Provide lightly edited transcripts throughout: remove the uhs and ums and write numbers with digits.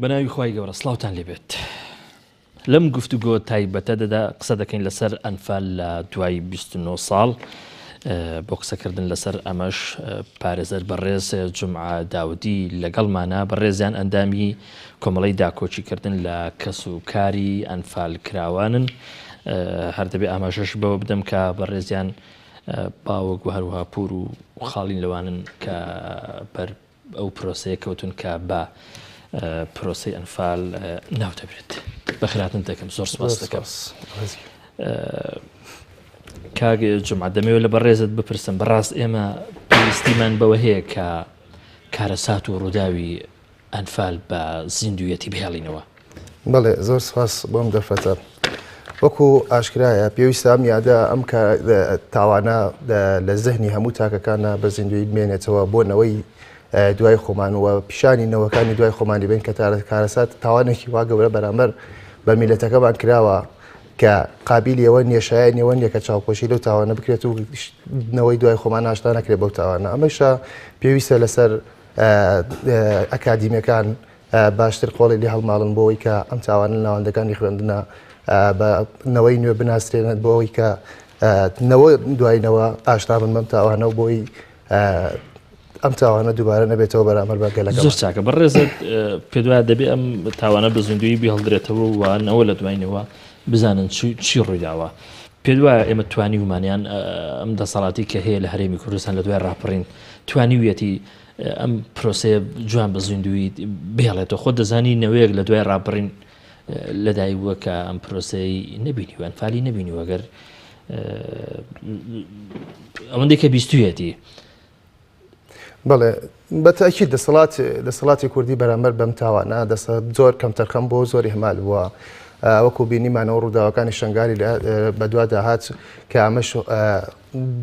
بەناوی خوای گەورە سڵاوتان لێبێت لەم گفتوگۆ تایبەتەدەدا قسە دەکەین لەسەر ئەنفال لە دوای 29 ساڵ بۆ قسەکردن لەسەر ئەمەش پارێزەر بەڕێز جمعە داودی لەگەڵمانە بەڕێزیان ئەندامی کۆمەڵی داکۆکیکردن لە کەس و کاری ئەنفال کراوانن هەر دەبێ ئاماژەش بەوە بدەم کە بەڕێزیان باوک و هەروها پور و خاڵین لەوانن کە بەر ئەو پرۆسەیە کەوتون کە بە پرۆسەی ئەنفال ناو دەبرێت. بەخێرهاتنت دەکەم زۆر سپاس دەکەم. کاک جمعە دەمەوێت لە بەڕێزت بپرسم بەڕاست ئێمە پێویستیمان بەوە هەیە کە کارەسات و ڕووداوی ئەنفال بە زیندوویەتی بهێڵینەوە. بەڵێ زۆر سپاس بۆ ئەم دەرفەتە. وەکو ئاشکرایە پێویستە ئەم یادە ئەم تاوانە لە زهنی هەموو تاکەکانە بە زیندوی بمێنێتەوە بۆ نەوەی دوای خۆمان و پیشانی نەوەکانی دوای خۆمانی بین کە کارەسات تاوانێکی وا گەورە بەرامبەر بە میلەتەکەمان کراوە کە قابلی ئەوە نییە شایانی ئەوە نییە کە چاوپۆشی لەو تاوانە بکرێت و نەوەی دوای خۆمان ئاشنا نەکرێت بەو تاوانە ئەمەشە پێویستە لەسەر ئەکادیمیەکان باشتر قۆڵی لێ هەڵماڵن بۆ ئەوەی کە ئەم تاوانە لە ناوەندەکانی خوێندنە بە نەوەی نوێ بناسرێنن بۆ ئەوەی کە نەوە دوای نەوە ئاشنا بن بەم تاوانە و بۆی ئەم تاوانە دووبارە نەبێتەوە بەرامبەر بە گەلەکە. زۆر چاکە بەڕێزت پێدوایە دەبێ ئەم تاوانە بە زیندوویی بهێڵدرێتەوە و نەوە لە دواینەوە بزانن چی ڕوویداوە. پێدوایە ئێمە توانیومان یان ئەم دەسەڵاتی کە هەیە لە هەرێمی کوردستان لە دوای ڕاپەڕین توانیویەتی ئەم پرۆسەیە جوان بە زیندووی بهێڵێتەوە خۆت دەزانی نەوەیەک لە دوای ڕاپەڕین لەدایک بووە کە ئەم پرۆسەی نەبینیوە ئەنفالی نەبینیوە گەر ئەوەندەی کە بیستویەتی. بەڵێ بە تاکید دەسەڵات دەسەڵاتی کوردی بەرامبەر بەم تاوانە دەسە زۆر کەمتەرخەم بۆ زۆر ئیهمال بووە وەکو بینیمانەوە ڕووداوەکانی شنگالی بەدوادا هات کە ئەمەش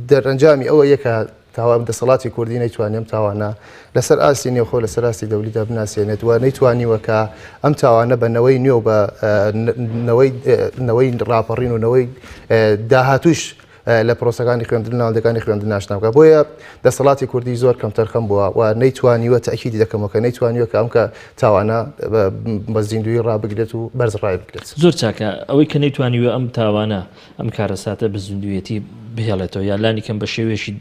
دەرەنجامی ئەوە یەکە تاوان دەسەڵاتی کوردی نەیتوانی ئەم تاوانە لەسەر ئاستی نێوخۆ لەسەر ئاستی دەولیدا بناسێنێت و نەیتوانیوە کە ئەم تاوانە بە نەوەی نوێ و بە نەوەی نەوەی ڕاپەڕین و نەوەی داهاتوش لە پرۆسەکانی خوێندن ناوەندەکانی خوێندن ناشنا بکات بۆیە دەسەڵاتی کوردی زۆر کەمتەرخەم بووە و نەیتوانیوە تەئکیدی دەکەمەوە کە نەیتوانیوە کە ئەم کە تاوانە بە زیندووی ڕابگرێت و بەرز ڕایبگرێت. زۆر چاکە ئەوەی کە نەیتوانیوە ئەم تاوانە ئەم کارەساتە بە زیندوویەتی بهێڵێتەوە یا لانی کەم بە شێوەیەکی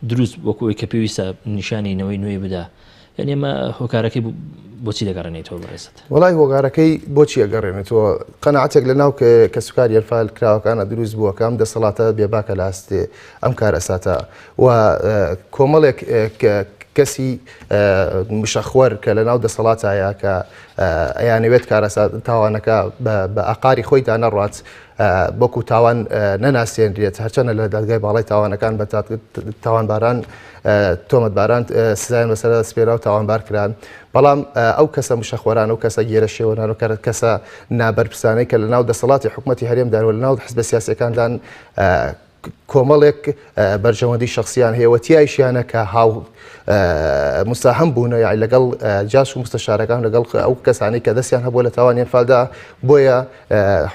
دروست وەکو ئەوەی کە پێویستە نیشانی نەوەی نوێی بدا یعنی ئەمە هۆکارەکەی بۆچی دەگەڕێنێتەوە بەڕێزت؟ وەڵای هۆکارەکەی بۆچی ئەگەڕێنێتەوە قەناعەتێک لە ناو کەسوکاری ئەنفال کراوەکانە دروست بووە کە ئەم دەسەڵاتە بێباکە لە ئاست ئەم کارەساتە و کۆمەڵێک کەسی مشەخوەر کە لە ناو دەسەڵاتایە کە ئەیانەوێت کارەسات تاوانەکە بە ئاقاری خۆیدا نەڕات وەکو تاوان نەناسێنرێت، هەرچەندە لە دادگای باڵای تاوانەکان بە تاوانباران تۆمەتباران سزایان بەسەردا سپێرا و تاوانبار کران، بەڵام ئەو کەسە مشەخۆران و کەسە گێرە شێوەنان و کەسە نابەرپرسانەی کە لەناو دەسەڵاتی حکومەتی هەرێمدان و لەناو حزبە سیاسیەکاندان کۆمەڵێک بەرژەوەندی شخصیان هەیە و تیایشیانە کە هاو مساهم بوونە یاعی لەگەڵ جاش و مستەشارەکان لەگەڵ ئەو کەسانی کە دەستیان هەبووە لە تاوانی ئەنفالدا بۆیە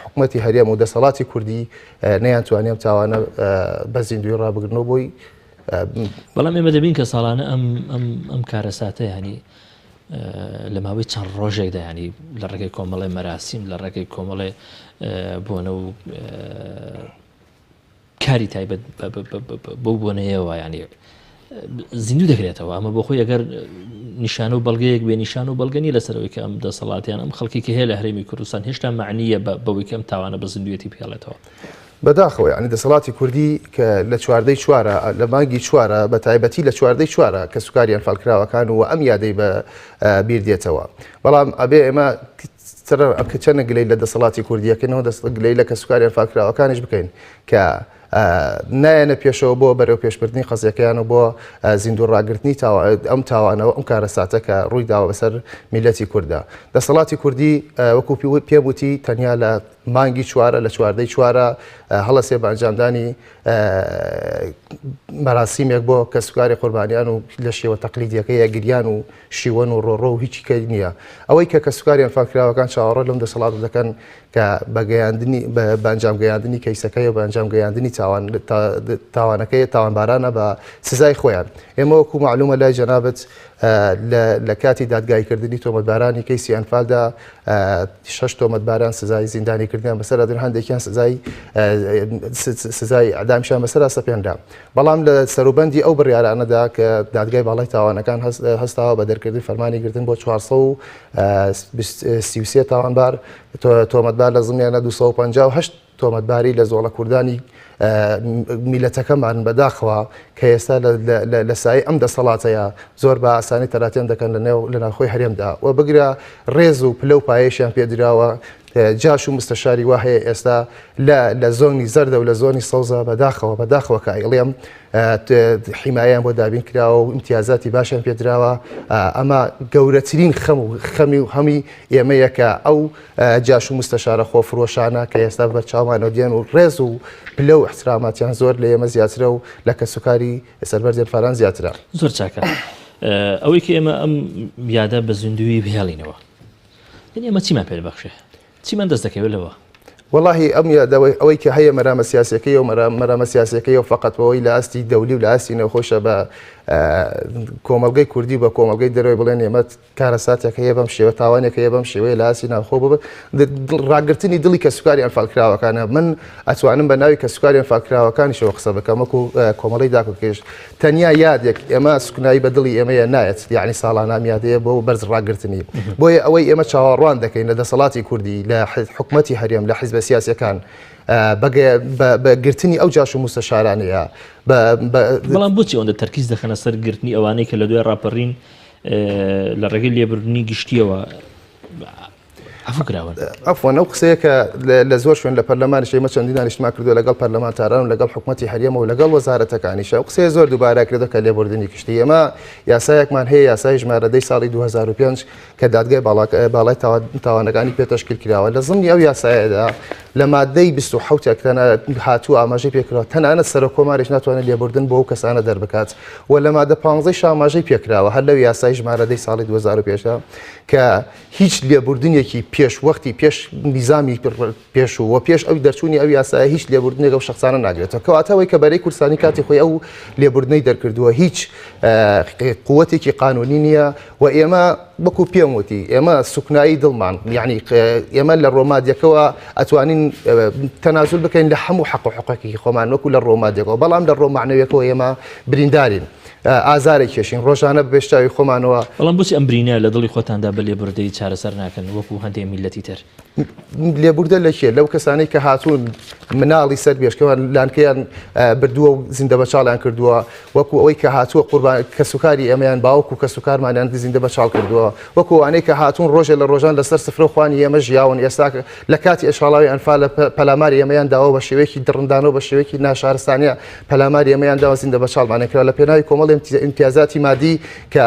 حکومەتی هەرێم و دەسەڵاتی کوردی نەیانتوانی ئەم تاوانە بە زیندوی ڕابگرنەوە بۆی بەڵام ئێمە دەبین کە ساڵانە ئەم ئەم کارەساتە ینی لە ماوەی چەند ڕۆژێکدا ینی لە ڕێگەی کۆمەڵی مەراسیم لە ڕێگەی کۆمەڵێ بۆنە و کاری تایبەت بەو بۆنەیەوە ینی زیندوو دەکرێتەوە ئەمە بۆ خۆی ئەگەر نیشانە و بەڵگەیەک بێ نیشان و بەڵگە نیە لەسەرەوەی کە ئەم دەسەڵاتیان ئەم خەڵکی کە هەیە لە هەرێمی کوردستان هێشتا معنیە بەوەی کە ئەم تاوانە بە زیندوێتی پێڵێتەوە. بەداخەوە یعنی دەسەڵاتی کوردی کە لە چواردەی چوارە لە مانگی چوارە بە تایبەتی لە چواردەی چوارە کە سوکاری ئەنفالکراوەکان و ئەم یادەی بە بیر دێتەوە بەڵام ئەبێ ئێمە کە چەنە گلەی لە دەسەڵاتی کوردیەکەنەوە دەست گلەی لە کەسوکاری ئەنفالکراوەکانیش بکەین کە نایەنە پێشەوە بۆ بەرەو پێشبردنی قەزیەکەیان و بۆ زیندوو ڕاگرتنی ئەم تاوانەوە ئەم کارەساتە کە ڕووی داوە بەسەر میلەتی کووردا دەسەڵاتی کوردی وەکو پێم وتی تەنیا لە مانگی چوارە لە چواردەی چوارە هەڵەسێ بە ئەنجامدانی مەراسیمێک بۆ کەسوکاری قوربانیان و لە شێوە تەقلیدیەکەیە گریان و شیوەن و ڕۆڕۆ و هیچی کە نییە. ئەوەی کە کەسوکاری ئەنفالکراوەکان چاوەڕێ لەم دەسەڵاتە دەکەن کە بە گەیاندنی بە ئەنجام گەیاندنی کەیسەکەی و بە ئەنجام گەیاندنی تاوان تاوانەکەی تاوانبارانە بە سزای خۆیان. ئێمە وەکو مەعلومە لای جەنابت لە کاتی دادگاییکردنی تۆمەتبارانی کەیسی ئەنفالدا شەش تۆمەتباران سزای زیندانیکردنیان بەسەردا درا، هەندێکیان سزای سزای ئەدامیشان بەسەرا سەپێنرا. بەڵام لە سەروبەندی ئەو بڕیارانەدا کە دادگای باڵای تاوانەکان هەستاوە بە دەرکردنی فەرمانی گرتن بۆ 433 تاوانبار تۆمەتبار لە زمیانە 258 تۆمەتباری لە زۆڵە کوردانی میلەتەکەمان بەداخەوە کە ئێستا لە سایەی ئەم دەسەڵاتەیە زۆر بە ئاسانی تەراتێن دەکەن لە نێو لە ناوخۆی هەرێمدا و بگرە ڕێز و پلە و پایەشیان پێدراوە جاش و مستەشاری وا هەیە ئێستا لە لە زۆنی زەردە و لە زۆنی سەوزە بەداخەوە بەداخەوە کە ئەیڵێم حیمایەیان بۆ دابین کراوە و ئیمتیازاتی باشیان پێدراوە ئەمە گەورەترین خەم و خەمی و هەمی ئێمەیە کە ئەو جاش و مستەشارە خۆفرۆشانە کە ئێستا بەر چاومانەوە دێن و ڕێز و پلە و ئیحتراماتیان زۆر لە ئێمە زیاترە و لە کەسوکاری سەربەرزێن فاران زیاترە. زۆر چاکە ئەوەی کە ئێمە ئەم یادە بە زیندوویی بهێڵینەوە یعنی ئەمە چیمان پێ دەبەخشێ؟ چیمان دەست دەکەوێت لەوە؟ وەڵاهی ئەم یادەوەی ئەوەی کە هەیە مەرامە سیاسەکەی و مەرامە سیاسەکەی و فقط بەوەی لە ئاستی دەولی و لە ئاستی نێوخۆشە بە کۆمەڵگەی کوردی بە کۆمەڵگەی دەرەوەی بڵێن ئێمە کارەساتێک هەیە بەم شێوە تاوانێک هەیە بەم شێوەیە لە ئاستی ناوخۆ بە ڕاگرتنی دڵی کەسوکاری ئەنفالکراوەکانە من ئەتوانم بە ناوی کەسوکاری ئەنفالکراوەکانیشەوە قسە بکەم وەکو کۆمەڵەی داکۆکێش تەنیا یادێک ئێمە سوکنایی بە دڵی ئێمەیە نایەت یعنی ساڵانە ئەم یادەیە بۆ بەرز ڕاگرتنی بۆیە ئەوەی ئێمە چاوەڕوان دەکەین لە دەسەڵاتی کوردی لە حکومەتی هەرێم لە حیزبە سیاسیەکان بە گرتنی ئەو جاش و موستەشارانەیە بەڵام بۆچی ئەوەندە تەرکیز دەخەنە سەر گرتنی ئەوانەی کە لە دوای ڕاپەڕین لە ڕێگەی لێبوردنی گشتیەوە عەفو کراون. عەفوەن ئەو قسەیە کە لە زۆر شوێن لە پەرلەمانیش ئێمە چەندین دانیشتمان کردووە لەگەڵ پەرلەمانتاران و لەگەڵ حکومەتی هەرێمە و لەگەڵ وەزارەتەکانیش ئەو قسەیە زۆر دووبارە کرێتەوە کە لێبوردنی گشتی ئێمە یاسایەکمان هەیە یاسای ژمارە دەی ساڵی 2005 کە دادگای باڵای تاوانەکانی پێ تەشکیل کراوە لە زمنی ئەو یاسایەدا لە مادەی 27 هاتوو ئاماژەی پێکراوە تەنانەت سەرۆک کۆماریش ناتوانێت لێبوردن بۆ ئەو کەسانە دەربکات و لە مادە پانزەیش ئاماژەی پێکراوە هەر لەو یاسای ژمارە دەی ساڵی 2005 کە هیچ لێبوردنێکی پێش وەختی پێش نیزامی پێشوو و پێش ئەو دەرچوونی ئەو یاسایە هیچ لێبوردنێک ئەو شخصانە ناگرێتەوە کەواتە ئەوەی کە بەرەی کوردستانی کاتی خۆی ئەو لێبوردنەی دەرکردووە هیچ قوتێکی قانونی نییە و ئێمە وەکو پێم وتی ئێمە سوکنایی دڵمان یعنی ئێمە لە ڕۆمادیەکەوە ئەتوانین تەنازول بکەین لە هەموو حەق و حقوقێکی خۆمان وەکو لە ڕۆمادیەکەوە بەڵام لە ڕۆمانەوەکەوە ئێمە بریندارین ئازارێک کێشین ڕۆژانە بە پێشچاوی خۆمانەوە. بەڵام بۆچی ئەم برینە لە دڵی خۆتاندا بە لێبوردەیی چارەسەر ناکەن وەکو هەندێ میللەتی تر؟ لێبوردە لە کێ؟ لەو کەسانەی کە هاتوون مناڵی سەر بێشکەوان لانکەیان بردووە و زیندە بەچاڵیان کردووە وەکو ئەوەی کە هاتووە قوربان کەسوکاری ئێمەیان باوک و کەسوکارمانیان زیندە بەچاڵ کردووە وەکو ئەوانەی کە هاتوون ڕۆژێ لە ڕۆژان لەسەر سفرە و خوانی ئێمە ژیاون ئێستا لە کاتی ئەشاڵاوی ئەنفال پەلاماری ئێمەیان داوە بە شێوەیەکی دڕندانە و بە شێوەیەکی ناشارستانیە پەلاماری ئێمەیان داوە زیندە بەچاڵمانیان کراوە لە پێناوی کۆمەڵی ئیمتیازاتی مادی کە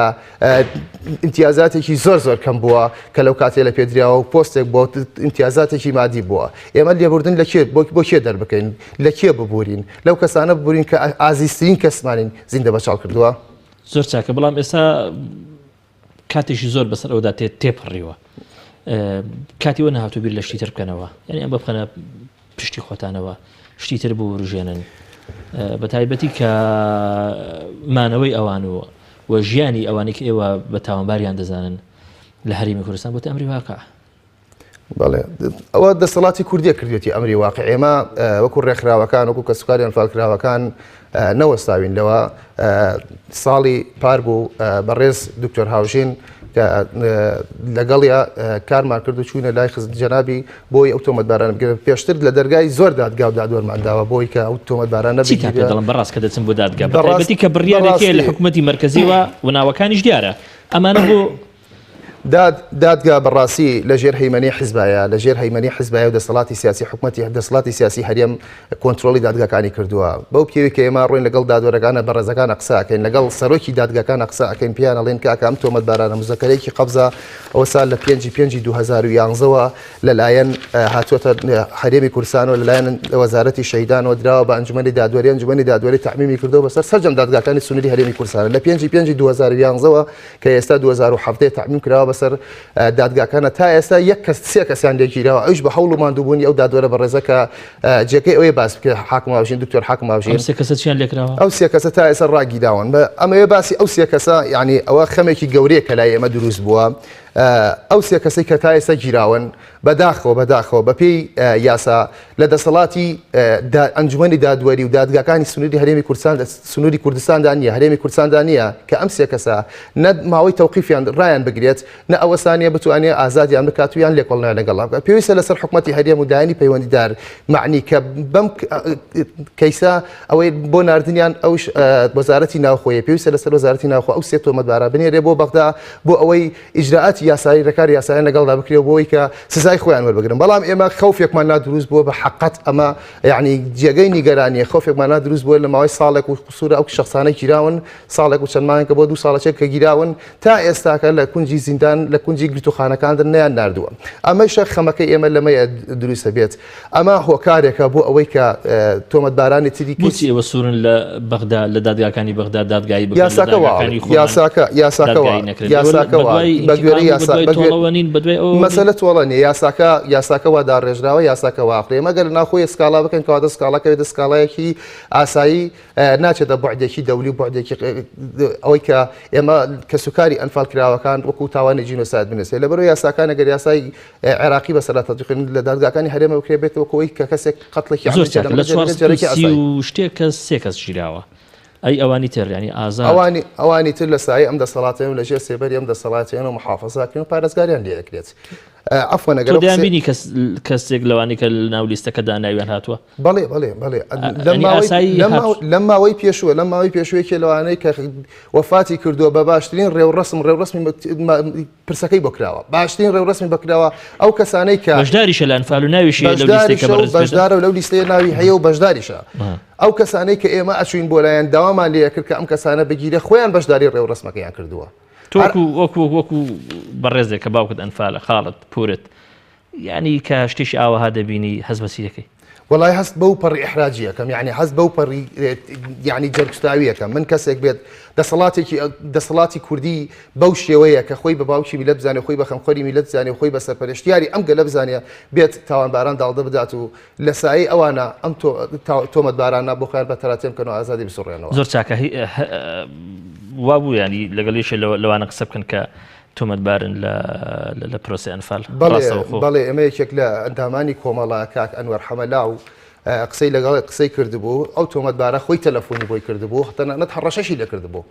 ئیمتیازاتێکی زۆر زۆر کەم بووە کە لەو کاتێ لە پێدراوە و پۆستێک بۆ ئیمتیازاتێکی مادی بووە ئێمە لێبوردن لە کێ بۆ کێ دەربکەین لە کێ ببورین لەو کەسانە ببورین کە ئازیزترین کەسمانین زیندە بەچاڵ کردووە. زۆر چاکە بەڵام ئێستا کاتێکی زۆر بەسەر ئەودا تێ تێپەڕیوە کاتی وە نەهاتوو بیر لە شتی تر بکەنەوە یعنی ئەم بخەنە پشتی خۆتانەوە شتی تر بوروژێنن بە تایبەتی کە مانەوەی ئەوان و و ژیانی ئەوانەی کە ئێوە بە تاوانباریان دەزانن لە هەرێمی کوردستان بۆتە ئەمری واقع. بەڵێ ئەوە دەسەڵاتی کوردیە کردێتی ئەمری واقع ئێمە وەکو ڕێکخراوەکان وەکو کەسوکاری ئەنفالکراوەکان نەوەستاوین لەوە ساڵی پار بوو بەڕێز دکتۆر هاوژین کە لەگەڵیا کارمان کرد و چوینە لای خزم جەنابی بۆی ئەو تۆمەتبارانە بگرن پێشتر لە دەرگای زۆر دادگا و دادوەرمان داوە بۆی کە ئەو تۆمەتبارانە چیتان پێ دەڵێن بەڕاست کە دەچن بۆ دادگا بەتایبەتی کە بڕیارێک هەیە لە حکومەتی مەرکەزیوە و ناوەکانیش دیارە ئەمانە بۆ داد دادگا بەڕاستی لە ژێر هەیمەنەی حزبایە لە ژێر هەیمەنەی حزبایە و دەسەڵاتی سیاسی حکومەتی دەسەڵاتی سیاسی هەرێم کۆنترۆڵی دادگاکانی کردووە بەو پێوی کە ئێمە ڕۆین لەگەڵ دادوەرەکانە بەڕێزەکانە قسە ئەکەین لەگەڵ سەرۆکی دادگاکانە قسە ئەکەین پێیان ئەڵێن کاکە ئەم تۆمەتبارانە مزەکەرێکی قەبزە ئەوسا لە پێنجی پێنجی 2011ەوە لەلایەن هاتووەتە هەرێمی کوردستانەوە لەلایەن وەزارەتی شەهیدانەوە دراوە بە ئەنجومەنی دادوەری ئەنجومەنی دادوەری تەعمیمی کردەوە بەسەر سەرجەم دادگاکانی سنووری هەرێمی کوردستان لە پێنجی پێنجی 2011ەوە کە ئێستا 2017 تەعمیم کراوە. بەسەر دادگاکانە تا ئێستا یەک کەس سێ کەسیان لێگیراوە ئەوش بە هەوڵ و ماندووبوونی ئەو دادوەرە بەڕێزە کە جێگەی ئەوەیە باس بکرێت حاکم هاوژین دکتۆر حاکم هاوژین ئەو سێ کەسە چیان لێکراوە؟ ئەو سێ کەسە تا ئێستا ڕاگیراون بە ئەمەوێ باسی ئەو سێ کەسە یعنی ئەوە خەمێکی گەورەیە کە لای ئێمە دروست بووە ئەو سێ کەسەی کە تا ئێستا گیراون بەداخەوە بەداخەوە بەپێی یاسا لە دەسەڵاتی ئەنجومەنی دادوەری و دادگاکانی سنووری هەرێمی کوردستان سنووری کوردستاندا نییە هەرێمی کوردستاندا نییە کە ئەم سێ کەسە نە ماوەی تەوقیفیان ڕایان بگرێت نە ئەوەسانیە بتوانێ ئازادیان بکات و یان لێکۆڵنەوە لەگەڵا بکات پێویستە لەسەر حکومەتی هەرێم و دایانی پەیوەندیدار معنی کە بەم کەیسە ئەوەی بۆ ناردنیان ئەوش وەزارەتی ناوخۆیە پێویستە لەسەر وەزارەتی ناوخۆ ئەو سێ تۆمەتبارە بنێرێ بۆ بەغدا بۆ ئەوەی ئیجرائاتی یاسایی ڕێکاری یاسایان لەگەڵدا بکرێ و بۆی کە سزای خۆیان وەربگرن بەڵام ئێمە خەوفێکمان لا دروست بووە بە حقت ئەمە یعنی جێگەی نیگەرانیە خەوفێکمان لا دروست بووە لە ماوەی ساڵێک و قسوورە ئەو شخصانە گیراون ساڵێک و چەند مانگە بۆ دوو ساڵەچێک کە گیراون تا ئێستاکە لە کونجی زیندان لە کونجی گرتوخانەکاندن نەیان ناردووە ئەمەشە خەمەکەی ئێمە لەمەیە دروستە بێت ئەمە هۆکارێکە بۆ ئەوەی کە تۆمەتبارانی تری بۆچی ئێوە سوورن لە بەغدا لە دادگاکانی بەغدا دادگایی بکەن یاساکە وا یاساکە یاساکە وا یاساکە وا بە گوێرەی یاسا بە گوێرەوە نین بەدوای ئەوە مەسەلە تۆڵە نییە یاساکە یاساکە وا داڕێژراوە یاساکە وا ئەخرێ ئێمە گەر لە ناوخۆی سکاڵا بکەن کەواتە سکاڵاکە بێتە سکاڵایەکی ئاسایی ناچێتە بوعدێکی دەولی و بوعدێکی ئەوەی کە ئێمە کەسوکاری ئەنفال کراوەکان وەکو تاوانی جینۆساید بنووسێت لەبەرو یاساکان ئەگەر یاسای عێراقی بەسەرا تەطبیق لە دادگاکانی هەرێمە بکرێ بێت وەکو ئەوەی کە کەسێک قەتڵێکی زۆر چاکە لە 430 و شتێک کەس سێ کەس گیراوە ئەی ئەوانی تر یعنی ئازاد ئەوانی ئەوانی تر لە سایەی ئەم دەسەڵاتەیە و لەژێر سێبەری ئەم دەسەڵاتەیەن و محافەزاکرێن و پارێزگاریان لێ دەکرێت. عەفوەن ئەگەر تۆ ئەو دەیان قسەی بینی کەس کەسێک لەوانی کە لەناو لیستەکەدا ناویان هاتووە؟ بەڵێ بەڵێ بەڵێ لەم یعنی ماوەی ئاسایی لەم هات ماوە لەم ماوەی پێشووە لەم ماوەی پێشووە یەکێ لەوانەی کە وەفاتی کردووە بە باشترین ڕێوڕەسم ڕێوڕەسمی پرسەکەی بۆ کراوە باشترین ڕێوڕەسمی بە کراوە ئەو کەسانەی کە بەشداریشە لە ئەنفال و ناویشی هەیە لەو لیستەی کە بەشداریشە و بەڕێز پێدا بەشدارە و لەو لیستەیە ناوی هەیە و بەشداریشە ئەو کەسانەی کە ئێمە ئەچوین بۆ لایەن داوامان لێ ئەکرد کە ئەم کەسانە بگیرێ خۆیان بەشداری ڕێوڕەسمەکەیان کردووە. تۆ وەکو وەکو وەکو بەڕێزێک کە باوکت ئەنفالە خاڵت پورت یعنی کە شتێکی ئاوەها دەبینی هەست بە چی دەکەی؟ وەڵای هەست بەو پەڕی ئیحراجی ئەکەم یعنی هەست بەو پەڕی یعنی جەرگسوتاوی ئەکەم من کەسێک بێت دەسەڵاتێکی دەسەڵاتی کوردی بەو شێوەیە کە خۆی بە باوکی میلەت بزانێ خۆی بە خەمخۆری میلەت بزانێ خۆی بە سەرپەرشتیاری ئەم گەلە بزانێ بێت تاوانباران داڵدە بدات و لە سایەی ئەوانە ئەم تۆمەتبارانە بۆ خۆیان بە تەراتێن بکەن و ئازادی بسوڕێنەوە. زۆر چاکە وابوو یانی لەگەڵ یەکێ لەوانە قسە بکەن کە تۆمەتبارن لە پرۆسەی ئەنفال؟ ڕاستەوخۆ. بەڵێ ئێمە یەکێک لە ئەندامانی کۆمەڵە کاک ئەنوەر حەمەلاو قسەی لەگەڵ قسەی کردبوو ئەو تۆمەتبارە خۆی تەلەفۆنی بۆی کردبوو تەنانەت هەڕەشەشی لێ کردبوو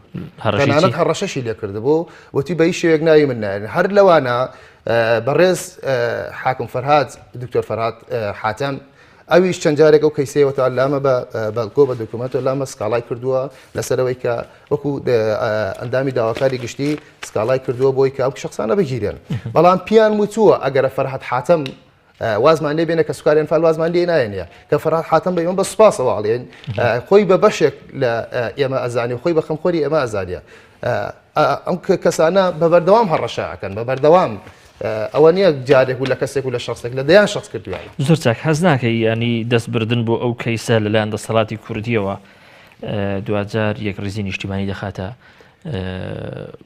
تەنانەت هەڕەشەشی لێ کردبوو وتی بە هیچ شێوەیەک ناوی من نایەن هەر لەوانە بەڕێز حاکم فەرهاد دکتۆر فەرهاد حاتەم ئەویش چەند جارێک ئەو کەیسەیەوە تا لامە بە بەڵگۆ بە دۆکیومێنتەوە لامە سکاڵای کردووە لەسەرەوەی کە وەکو ئەندامی داواکاری گشتی سکاڵای کردووە بۆی کە ئەو شخصانە بگیرێن بەڵام پیان وتووە ئەگەرە فەرهاد حاتەم وازمان لێ بێنە کە سوکاریان فال وازمان لێ نایەنە کە فەرهاد حاتەم بە ئێمە بە سوپاسەوە ئەڵێن خۆی بە بەشێک لە ئێمە ئەزانێ خۆی بە خەمخۆری ئێمە ئەزانە ئەم کەسانە بە بەردەوام هەڕەشە ئەکەن بە بەردەوام ئەوە نییە جارێک و لە کەسێک و لە شخصێک لە دەیان شخص کردویان. زۆر چاک هەست ناکەی یانی دەست بردن بۆ ئەو کەیسە لەلایەن دەسەڵاتی کوردیەوە دواجار یەکڕیزی نیشتیمانی دەخاتە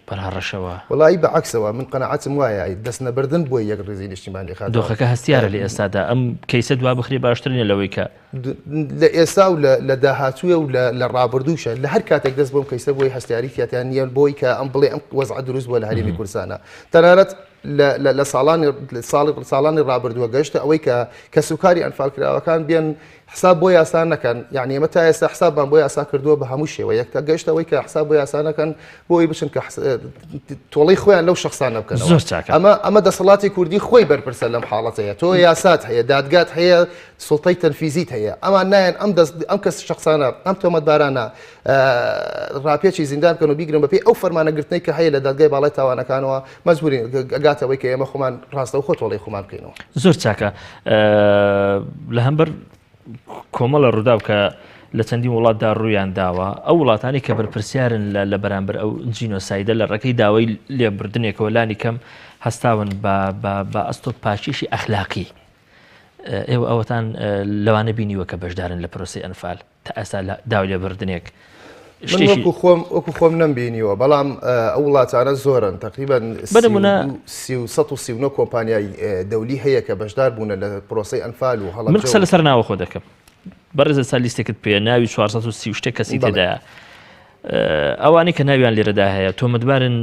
بەر هەڕەشەوە؟ وەڵایی بە عەکسەوە من قەناعەتم وایە دەست نەبردن بۆ یەکڕیزی نیشتیمانی دەخاتەوە. دۆخەکە هەستیارە لە ئێستادا ئەم کەیسە دوا بخرێ باشتر نیە لەوەی کە. لە ئێستا و لە داهاتووێ و لە ڕابردووشە لە هەر کاتێک دەست بۆم کەیسە بۆی هەستیاری تیاتیان نییە بۆی کە ئەم بڵێ ئەم وەزعە دروست بووە لە هەرێمی کوردستانە تەنانەت لە ساڵانی ساڵی ساڵانی ڕابردووە گەشتە ئەوەی کە کەسوکاری ئەنفالکراوەکان بێن حساب بۆ یاسا نەکەن یعنی ئێمە تا ئێستا حسابمان بۆ یاسا کردووە بە هەموو شێوەیەک تا گەشتە ئەوەی کە حساب بۆ یاسا نەکەن بۆی بچن کە تۆڵەی خۆیان لەو شخصانە بکەن زۆر چاکە ئەمە ئەمە دەسەڵاتی کوردی خۆی بەرپرسە لەم حاڵەتەیە تۆ یاسات هەیە دادگات هەیە سوڵتەی تەنفیزیت هەیە ئەمان نایەن ئەم دەست ئەم کەس شخصانە ئەم تۆمەتبارانە ڕاپێچی زیندان بکەن و بیگرن بەپێی ئەو فەرمانە گرتنەی کە هەیە لە دادگای باڵای تاوانەکانەوە مەجبورین ئەگاتەوەی کە ئێمە خۆمان ڕاستەوخۆ تۆڵەی خۆمان بکەینەوە. زۆر چاکە لە هەمبەر کۆمەڵە ڕووداو کە لە چەندین وڵاتدا ڕوویان داوە ئەو وڵاتانی کە بەرپرسیارن لە بەرامبەر ئەو جینۆسایدە لە ڕێگەی داوای لێبردنێکەوە لانی کەم هەستاون بە ئەستۆ پاکیشی ئەخلاقی ئێوە ئەوەتان لەوانە بینیوە کە بەشدارن لە پرۆسی ئەنفال تا ئێستا لە داوای لێبردنێک. من وەکو خۆم وەکو خۆم نەمبینیوە بەڵام ئەو وڵاتانە زۆرن تقریبا بنمونە 339 کۆمپانیای دەولی هەیە کە بەشدار بوونە لە پرۆسی ئەنفال و هەڵە من قسە لەسەر ناوەخۆ دەکەم بەڕێز ئێستا لیستێکت پێ ناوی 430 شتێک کەسی تێدایە ئەوانەی کە ناویان لێرەدا هەیە تۆمەتبارن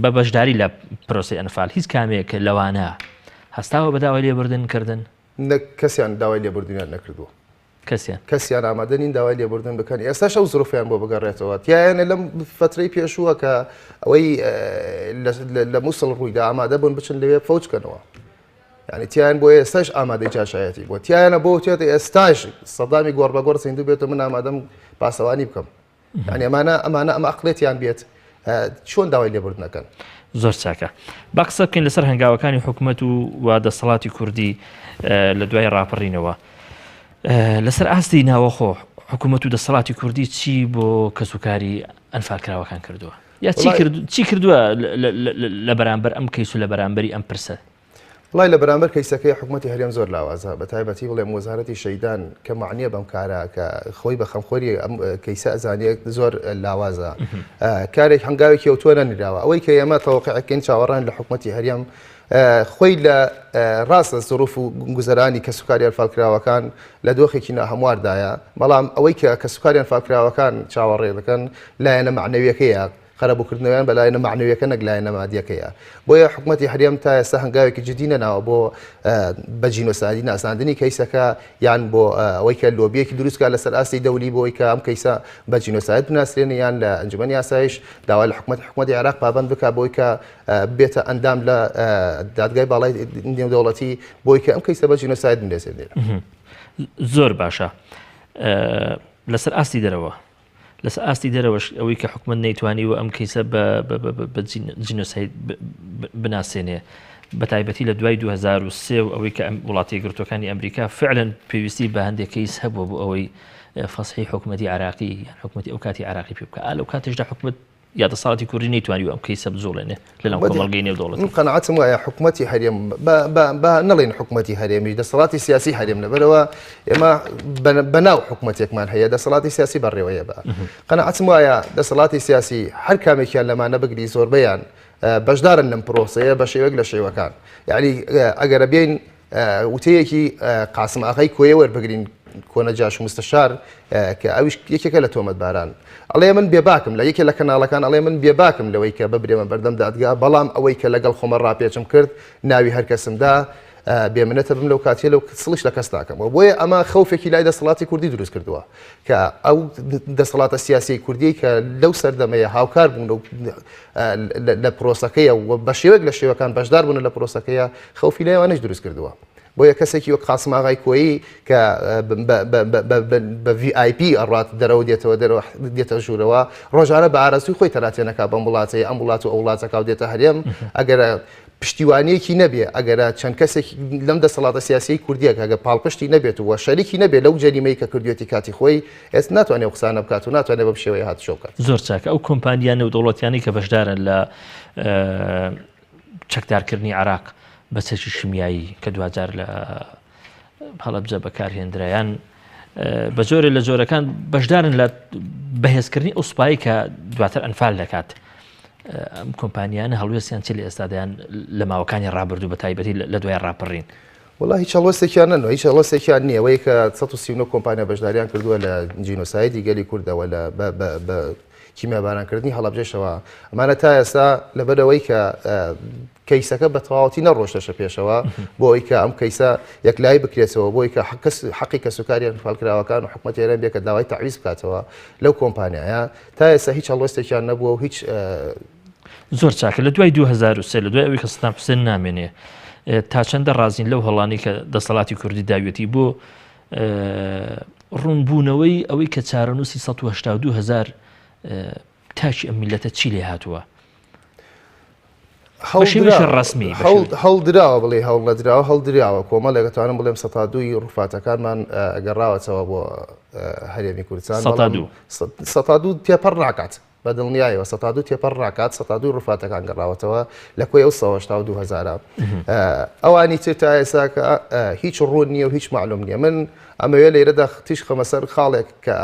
بە بەشداری لە پرۆسی ئەنفال هیچ کامێک لەوانە هەستاوە بە داوای لێبوردن کردن نەک کەسیان داوای لێبوردنیان نەکردووە. کەسیان. کەسیان ئامادە نین داوای لێبوردن بکەن ئێستاش ئەو زروفیان بۆ بگەڕێتەوە تیایانە لەم فترەی پێشووە کە ئەوەی لە مووسڵ ڕوویدا ئامادە بوون بچن لەوێ فەوج کەنەوە یعنی تیان بۆ ئێستاش ئامادەی جاشایەتی بۆ تیانە بۆ تێت ئێستاش سەدامی گۆڕ بە گۆڕ زیندوو بێتەوە من ئامادەم پاسەوانی بکەم یعنی ئەمانە ئەمانە ئەمە ئەقلێتیان بێت چۆن داوای لێبوردنەکەن. زۆر چاکە با قسە بکەین لەسەر هەنگاوەکانی حکوومەت و و دەسەڵاتی کوردی لە دوای ڕاپەڕینەوە لەسەر ئاستی ناوەخۆ حکوومەت و دەسەڵاتی کوردی چی بۆ کەسوکاری ئەنفالکراوەکان کردووە یا چی کرد چی کردووە لە بەرامبەر ئەم کەیس و لە بەرامبەری ئەم پرسە؟ وڵای لە بەرامبەر کەیسەکەی حکومەتی هەرێم زۆر لاوازە بە تایبەتی بڵێم وەزارەتی شەیدان کە معنیە بەم کارە کە خۆی بە خەمخۆری ئەم کەیسە ئەزانێت زۆر لاوازە کارێک هەنگاوێکی ئەوتۆ نەنراوە ئەوەی کە ئێمە تەوەقعەکەین چاوەڕان لە حکومەتی هەرێم خۆی لە ڕاستە زروف و گوزەرانی کەسوکاری ئەنفالکراوەکان لە دۆخێکی ناهەمواردایە بەڵام ئەوەی کە کەسوکاری ئەنفالکراوەکان چاوەڕێ دەکەن لایەنە مەعنەویەکەیە قەرەبووکردنەوەیان بە لایەنە مەعنەویەکە نەک لایەنە مادیەکەیە. بۆیە حکومەتی هەرێم تا ئێستا هەنگاوێکی جدی نەناوە بۆ بە جینۆسایدی ناساندنی کەیسەکە یان بۆ ئەوەی کە لۆبیەکی دروست بکات لەسەر ئاستی دەولی بۆ ئەوەی کە ئەم کەیسە بە جینۆساید بناسرێنێ یان لە ئەنجومەنی ئاسایش داوا لە حکومەت حکومەتی عێراق پابەند بکات بۆی کە بێتە ئەندام لە دادگای باڵای نێودەوڵەتی بۆی کە ئەم کەیسە بە جینۆساید بناسێنێ. زۆر باشە لەسەر ئاستی دەرەوە لەسەر ئاستی دەرەوەش ئەوەی کە حکومەت نەیتوانیوە ئەم کەیسە بە جینۆساید بناسێنێ بە تایبەتی لە دوای 2003 و ئەوەی کە ئەم وڵاتی یەکگرتووەکانی ئەمریکا فعلەن پێویستی بە هەندێک کەیس هەبووە بۆ ئەوەی فەسحی حکوومەتی عراقی یان حکوومەتی ئەو کاتی عراقی پێ بکە لەو کاتێشدا حکوومەت یا دەسەڵاتی کوردی نەیتوانیوە ئەم کەیسە بجوڵێنێ لەناو کۆمەڵگەی نێودەوڵەتی. من قەناعەتم وایە حکومەتی هەرێم با نەڵێین حکومەتی هەرێمیش دەسەڵاتی سیاسی هەرێم لەبەرەوە ئێمە بەناو حکومەتێکمان هەیە دەسەڵاتی سیاسی بەڕێوەیە بە قەناعەتم وایە دەسەڵاتی سیاسی هەر کامێکیان لەمانە بگری زۆربەیان بەشدارن لەم پرۆسەیە بە شێوەیەک لە شێوەکان یعنی ئەگەرە بین وتەیەکی قاسم ئاغای کۆیە وەربگرین کۆنە جاش و مستەشار کە ئەویش یەکێکە لە تۆمەتباران ئەڵێ من بێباکم لە یەکێ لە کەناڵەکان ئەڵێ من بێباکم لەوەی کە ببرێمە بەردەم دادگا بەڵام ئەوەی کە لەگەڵ خۆمە ڕاپێچم کرد ناوی هەر کەسمدا بێمنەتە بم لەو کاتیە لەو سڵیش لە کەس ناکەمەوە بۆیە ئەمە خەوفێکی لای دەسەڵاتی کوردی دروست کردووە کە ئەو دەسەڵاتە سیاسی کوردی کە لەو سەردەمەیە هاوکار بوون لە پرۆسەکەیە و بە شێوەیەک لە شێوەکان بەشدار بوون لە پرۆسەکەیە خەوفی لای ئەوانیش دروست کردووە. بۆیە کەسێکی وەک قاسم ئاغای کۆیی کە بە VIP ئەڕات دەرەوە دێتەوە دەرەوە دێتە ژوورەوە ڕۆژانە بە ئارەزووی خۆی تەراتێنەکا بەم وڵاتەی ئەم وڵات و ئەو وڵاتەکە و دێتە هەرێم ئەگەر پشتیوانیەکی نەبێ ئەگەر چەند کەسێک لەم دەسەڵاتە سیاسیی کوردیەک ئەگە پاڵپشتی نەبێت و شەریکی نەبێت لەو جەریمەی کە کردوێتی کاتی خۆی ئێستا ناتوانێت ئەو قسانە بکات و ناتوانێت بەم شێوەیە هاتوچۆ بکات. زۆر چاکە ئەو کۆمپانیا نێودەوڵەتیانەی کە بەشدارن لە چەکدارکردنی عێراق بە چەکی شیمیایی کە دواجار لە هەڵەبجە بەکارهێنرایان بە جۆرێ لە جۆرەکان بەشدارن لە بەهێزکردنی ئەو سوپایی کە دواتر ئەنفال دەکات ئەم کۆمپانیانە هەڵوێستیان چی لە ئێستادایان لە ماوەکانی ڕابردوو بە تایبەتی لە دوای ڕاپەڕین وڵا هیچ هەڵوێستێکیان نەنوە هیچ هەڵوێستێکیان نییە ئەوەی کە 139 کۆمپانیا بەشداریان کردووە لە جینۆسایدی گەلی کوردەوە لە بە کیمیابارانکردنی هەڵەبجەشەوە ئەمانە تا ئێستا لەبەرەوەی کە کەیسەکە بە تەواوەتی نەڕۆشتەشە پێشەوە بۆ ئەوەی کە ئەم کەیسە یەکلایی بکرێتەوە بۆی کە حەقی کەسوکاری ئەنفالکراوەکان و حکومەتی هەرێم بێ کە داوای تەعویز بکاتەوە لەو کۆمپانیایە تا ئێستا هیچ هەڵوێستێکیان نەبووە و هیچ زۆر چاکە لە دوای 2023 لە دوای ئەوەی کە سەدام حوسێن نامێنێ تا چەندە ڕازین لەو هەڵانی کە دەسەڵاتی کوردی داویەتی بۆ ڕوونبوونەوەی ئەوەی کە چارەنووسی 182 هزار تاکی ئەم میلەتە چی لێ هاتووە ڕسمی هەڵدراوە بڵێ هەوڵ نەدراوە هەڵدراوە کۆمەڵێک ئەتوانم بڵێم سەتا دووی ڕوفاتەکانمان گەڕاوەتەوە بۆ هەرێمی کوردستان سەتا دوو تێپەڕ ناکات بە دڵنیایەوە 102 تێپەڕ ناکات 102 ڕوفاتەکان گەڕاوەتەوە لە کۆی ئەو 182 هەزارە ئەوانی تر تا ئێستا کە هیچ ڕوون نییە و هیچ معلوم نییە من ئەمەوێ لێرەدا تیش خەمە سەر خاڵێک کە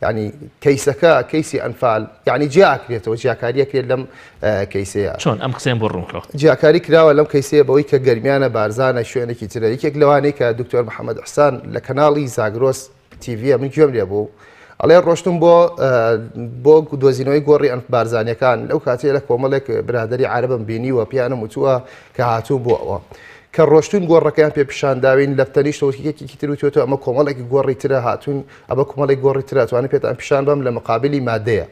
یعنی کەیسەکە کەیسی ئەنفال یعنی جیاکرێتەوە جیاکاریە کرێت لەم کەیسەیە. چۆن ئەم قسەیەم بۆ ڕوونکەوە؟ جیاکاری کراوە لەم کەیسەیە بەوەی کە گەرمیانە بارزانە شوێنێکی ترە یەکێک لەوانەی کە دکتۆر محەممەد حسان لە کەناڵی زاگرۆس تیڤە من گوێم لێ بوو ئەڵێ ڕۆشتم بۆ بۆ دۆزینەوەی گۆڕی ئەنف بارزانەکان لەو کاتەیە لە کۆمەڵێک برادری عربم بینیوە پیانم وتووە کە هاتوو بۆ ئەوە کە ڕۆشتون گۆڕەکەیان پێ پیشانداوین لە تەنیشتەوە یەکێکی تر وتوێتەوە ئەمە کۆمەڵێکی گۆڕی ترە هاتوون ئەمە کۆمەڵێک گۆڕی ترە توانێت پێتان پیشان بەم لە مقابلی مادەیە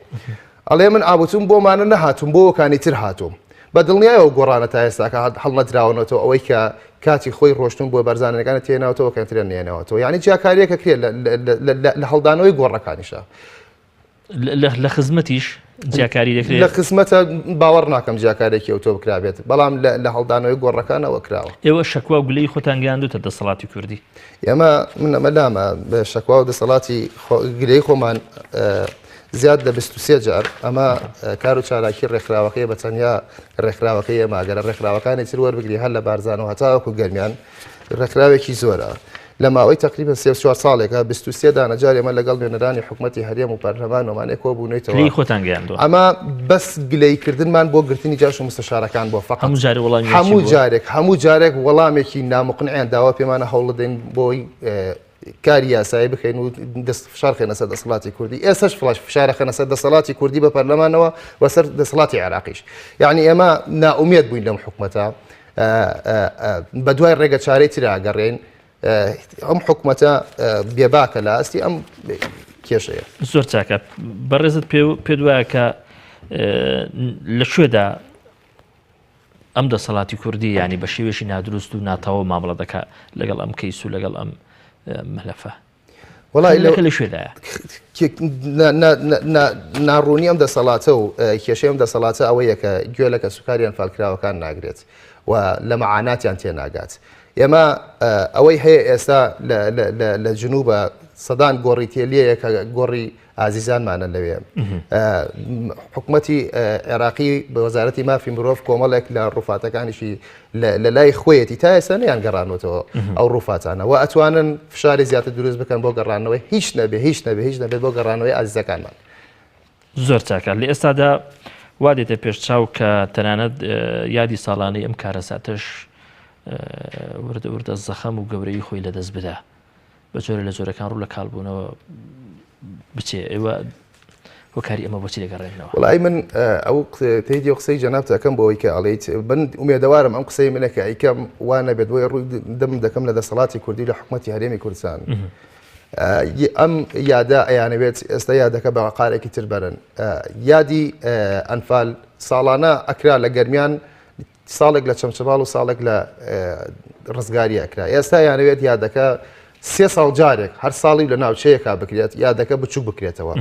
ئەڵێ من ئابوتوم بۆمانە نەهاتوم بۆ وەکانی تر هاتوم. بە دڵنیایەوە گۆڕانە تا ئێستاکە هەڵنەدراونەتەوە ئەوەی کە کاتی خۆی ڕۆشتون بۆ بەرزانەکانە تێناوتەوە کەنترێن نێنەوەتەوە یعنی جیاکاریەکە کرێت لە هەڵدانەوەی گۆڕەکانیشە. لە خزمەتیش جیاکاری دەکرێت لە خزمەتە باوەڕ ناکەم جیاکارێکی ئەوتۆ بکرابێت بەڵام لە هەڵدانەوەی گۆڕەکانەوە کراوە. ئێوە شەکوا و گلەی خۆتان گەیاندوتە دەسەڵاتی کوردی؟ ئێمە من ئەمە لامە بە شەکوا و دەسەڵاتی گلەی خۆمان زیاد لە 23 جار ئەمە کار و چالاکی ڕێکخراوەکەی بە تەنیا ڕێکخراوەکەی ئێمە گەرە ڕێکخراوەکانی تر وەربگری هەر لە بارزان و هەتاوەکو گەرمیان ڕێکخراوێکی زۆرە لە ماوەی تقریبا سێ چوار ساڵێکە 23 دانە جار ئێمە لەگەڵ نوێنەرانی حکوومەتی هەرێم و پەرلەمان ومانەیە کۆبوونەوەیتەوە گلەی خۆتان گەیاندووە ئەمە بەس گلەیکردنمان بۆ گرتنی جاش و مستەشارەکان بۆ فقط هەموو جارێ وەڵامی هەموو جارێک هەموو جارێک وەڵامێکی نامقنعیان داوا پێمانە هەوڵدەین بۆی کاری یاسایی بکەین و دەست فشار خێنە سەر دەسەڵاتی کوردی ئێسش فلاش فشارە خەنە سەر دەسەڵاتی کوردی بە پەرلەمانەوە و سەر دەسەڵاتی عێراقیش یعنی ئێمە نائومێد بووین لەم حکومەتە بە دوای ڕێگە چارەی ترا گەڕێن ئەم حکومەتە بێباکە لە ئاستی ئەم کێشەیە. زۆر چاکە بەڕێزت پێ وایە کە لە کوێدا ئەم دەسەڵاتی کوردی ینی بە شێوێکی نادروست و ناتەواو مامەڵە دەکا لەگەڵ ئەم کەیس و لەگەڵ ئەم مەلەفە؟ وەڵای لەکە لە کوێدایە؟ ناڕوونی ئەم دەسەڵاتە و کێشەی ئەم دەسەڵاتە ئەوەیە کە گوێ لە کەسوکاری ئەنفالکراوەکان ناگرێت و لە مەعاناتیان تێناگات. ئێمە ئەوەی هەیە ئێستا لە جنوبە سەدان گۆڕی تێلیەیە کە گۆڕی ئازیزانمانە لەوێ. حکومەتی عێراقی بە وەزارەتی مافی مرۆڤ کۆمەڵێک لە ڕوفاتەکانیشی لە لای خۆیەتی تا ئێستا نیان گەڕانەوەتەوە ئەو ڕوفاتانە و ئەتوانن فشاری زیاتر دروست بکەن بۆ گەڕانەوەی هیچ نەبێ هیچ نەبێ هیچ نەبێت بۆ گەڕانەوەی ئازیزەکانمان. زۆر چاکە لە ئێستادا وا دێتە پێش چاو کە تەنانەت یادی ساڵانەی ئەم کارەساتەش وردە وردە زەخەم و گەورەی خۆی لەدەست بدا بە جۆرە لە جۆرەکان ڕوو لە کاڵبوونەوە بچێ ئێوە هۆکاری ئەمە بۆچی دەگەڕێنەوە؟ وڵی من ئەو تێدی و قسەی جەنابت ئەەکەم بۆی کە ئەڵیت من ئومێدەوارم ئەم قسەی منە کە ئەیکەم وا نەبێت بۆی ڕووی دەم دەکەم لە دەسەڵاتی کوردی لە حکوومەتی هەرێمی کوردستان. ئەم یادە ئەیانەوێت ئێستا یادەکە بە قارێکی تر بەرن یادی ئەنفال ساڵانە ئەکرا لە گەرمیان ساڵێک لە چەمچەماڵ و ساڵێک لە ڕزگاری ئەکرا ئێستا یانەوێت یادەکە سێ ساڵ جارێک هەر ساڵی لە ناوچەیەکا بکرێت یادەکە بچوک بکرێتەوە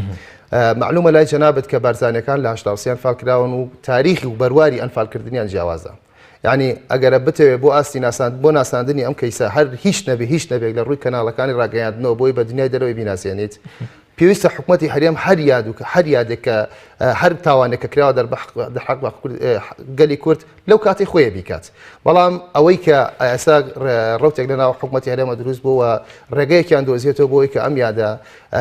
معلومە لای جەنابت کە بارزانەکان لە هەشتاوسیان فالکراون و تاریخی و بەرواری ئەنفالکردنیان جیاوازە یعنی ئەگەرە بتەوێت بۆ ئاستی ناساند بۆ ناساندنی ئەم کەیسە هەر هیچ نەبێ هیچ نەبێت لە ڕووی کەناڵەکانی ڕاگەیاندنەوە بۆی بە دنیای دەرەوەی بیناسێنیت پێویستە حکومەتی هەرێم هەر یاد و هەر یادێک کە هەر تاوانێک کە کراوە دەرحەق بە گەلی کورد لەو کاتی خۆیە بیکات بەڵام ئەوەی کە ئێستا ڕوتێک لە ناو حکومەتی هەرێمە دروست بووە ڕێگەیەکیان دۆزیێتەوە بۆی کە ئەم یادە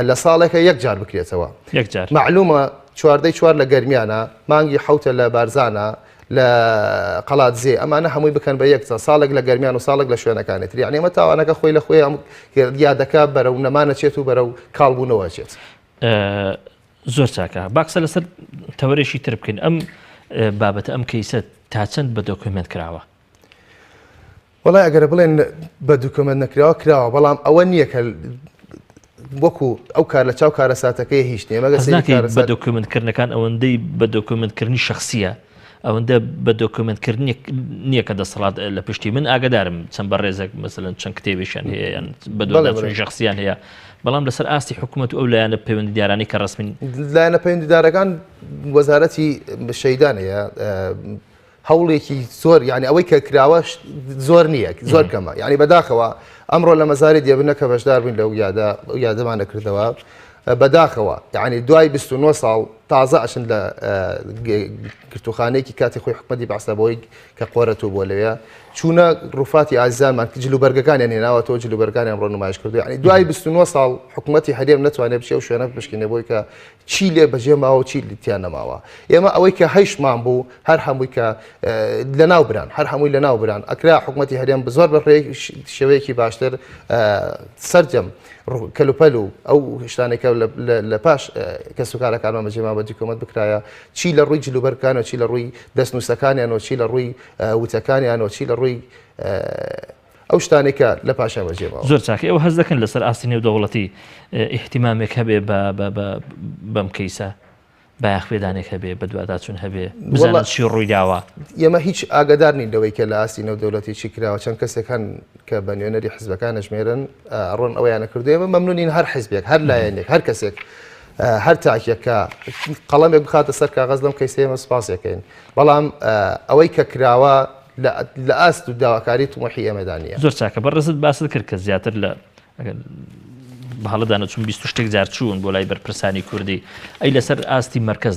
لە ساڵێکە یەک جار بکرێتەوە یەک جار معلومە چواردەی چوار لە گەرمیانە مانگی حوتە لە بارزانە لە قەڵادزێ ئەمانە هەمووی بکەن بە یەک ساڵێک لە گەرمیان و ساڵێک لە شوێنەکانی تر یعنی ئەمە تاوانەکە خۆی لە خۆی ئەم یادەکە بەرەو نەمانە چێت و بەرەو کاڵبوونەوە چێت. زۆر چاکە با قسە لەسەر تەوەرێکی تر بکەین ئەم بابەتە ئەم کەیسە تا چەند بە دۆکیومێنت کراوە؟ وەڵای ئەگەر بڵێن بە دوکۆمێنت نەکراوە کراوە بەڵام ئەوە نییە کە وەکو ئەو کار لە چاو کارەساتەکەی هیچ نییە مەگەر حەز سەیری ناکەی بە کارەسات دۆکیومێنت کردنەکان ئەوەندەی بە دۆکیومێنت کردنی شەخسییە ئەوەندە بە دۆکیومێنت کردنێک نییە کە دەسەڵات لە پشتی من ئاگادارم چەند بەڕێزێک مەسەلەن چەند کتێبێکیان هەیە یان بە بەڵێ دواداچوونی بەڵێ. شەخسیان هەیە بەڵام لەسەر ئاستی حکوومەت و ئەو لایەنە پەیوەندیدارانەی کە ڕەسمین لایەنە پەیوەندیدارەکان وەزارەتی شەهیدان هەیە هەوڵێکی زۆر یعنی ئەوەی کە کراوە زۆر نییە زۆر کەمە یعنی بەداخەوە ئەمڕۆ لە مەزاری دێبنە کە بەشدار بووین لەو یادە یادەمان نەکردەوە بەداخەوە یعنی دوای 29 ساڵ تازە ئەچن لە گرتوخانەیەکی کاتی خۆی حکومەتی بەعسە بۆی کە قۆرەتوو بۆ لەوێ چوونە ڕوفاتی ئازیزانمان جلوبەرگەکانیان هێناوەتەوە جلوبەرگانیان ڕۆ نمایش کردو یعنی دوای 29 ساڵ حکوومەتی هەرێم نەتوانێت بچێ و شوێنە بشکینێ بۆی کە چی لێ بەجێ ماوە چی تیان نەماوە ئێمە ئەوەی کە هەیشمان بوو هەر هەمووی کە لەناو بران هەر هەمووی لەناو بران ئەکرا حکوومەتی هەرێم بزۆر بە شێوەیەکی باشتر سەرجەم کەلوپەل و ئەو شتانێکە لە پاش کەسوکارەکانمان بەجێما بە دیکۆمەت بکرایە چی لە ڕووی جلوبەرگەکان و چی لە ڕووی دەستنووسەکانیان و چی لە ڕووی وتەکانیان و چی لە ڕووی ئەو شتانەی کە لە پاشان بەجێ ماوە. زۆر چاکە ئێوە هەست دەکەن لەسەر ئاستی نێودەوڵەتی ئیهتیمامێک هەبێ بە بە بە بەم کەیسە بایەخ پێدانێک هەبێ بەدواداچوون هەبێ بزانن چی ڕووی داوە؟ ئێمە هیچ ئاگادار نین لەوەی کە لە ئاستی نێودەوڵەتی چی کراوە چەند کەسێک هەن کە بە نوێنەری حزبەکان ئەژمێرن ئەڕۆن ئەوەیانە کردو ئێمە مەمنونین هەر حزبێک هەر لایەنێک هەر کەسێک هەر تاکێک کە قەڵەمێک بخاتە سەر کاغەز لەم کەیسەی ئێمە سوپاسێکەین بەڵام ئەوەی کە کراوە لە ئاست و داواکاری تموحی ئێمەدا نییە. زۆر چاکە بەڕێزت باست کرد کە زیاتر لە ئەگەر بە هەڵەدا نەچوم 20 شتێک جار چوون بۆ لای بەرپرسانی کوردی ئەی لەسەر ئاستی مەرکەز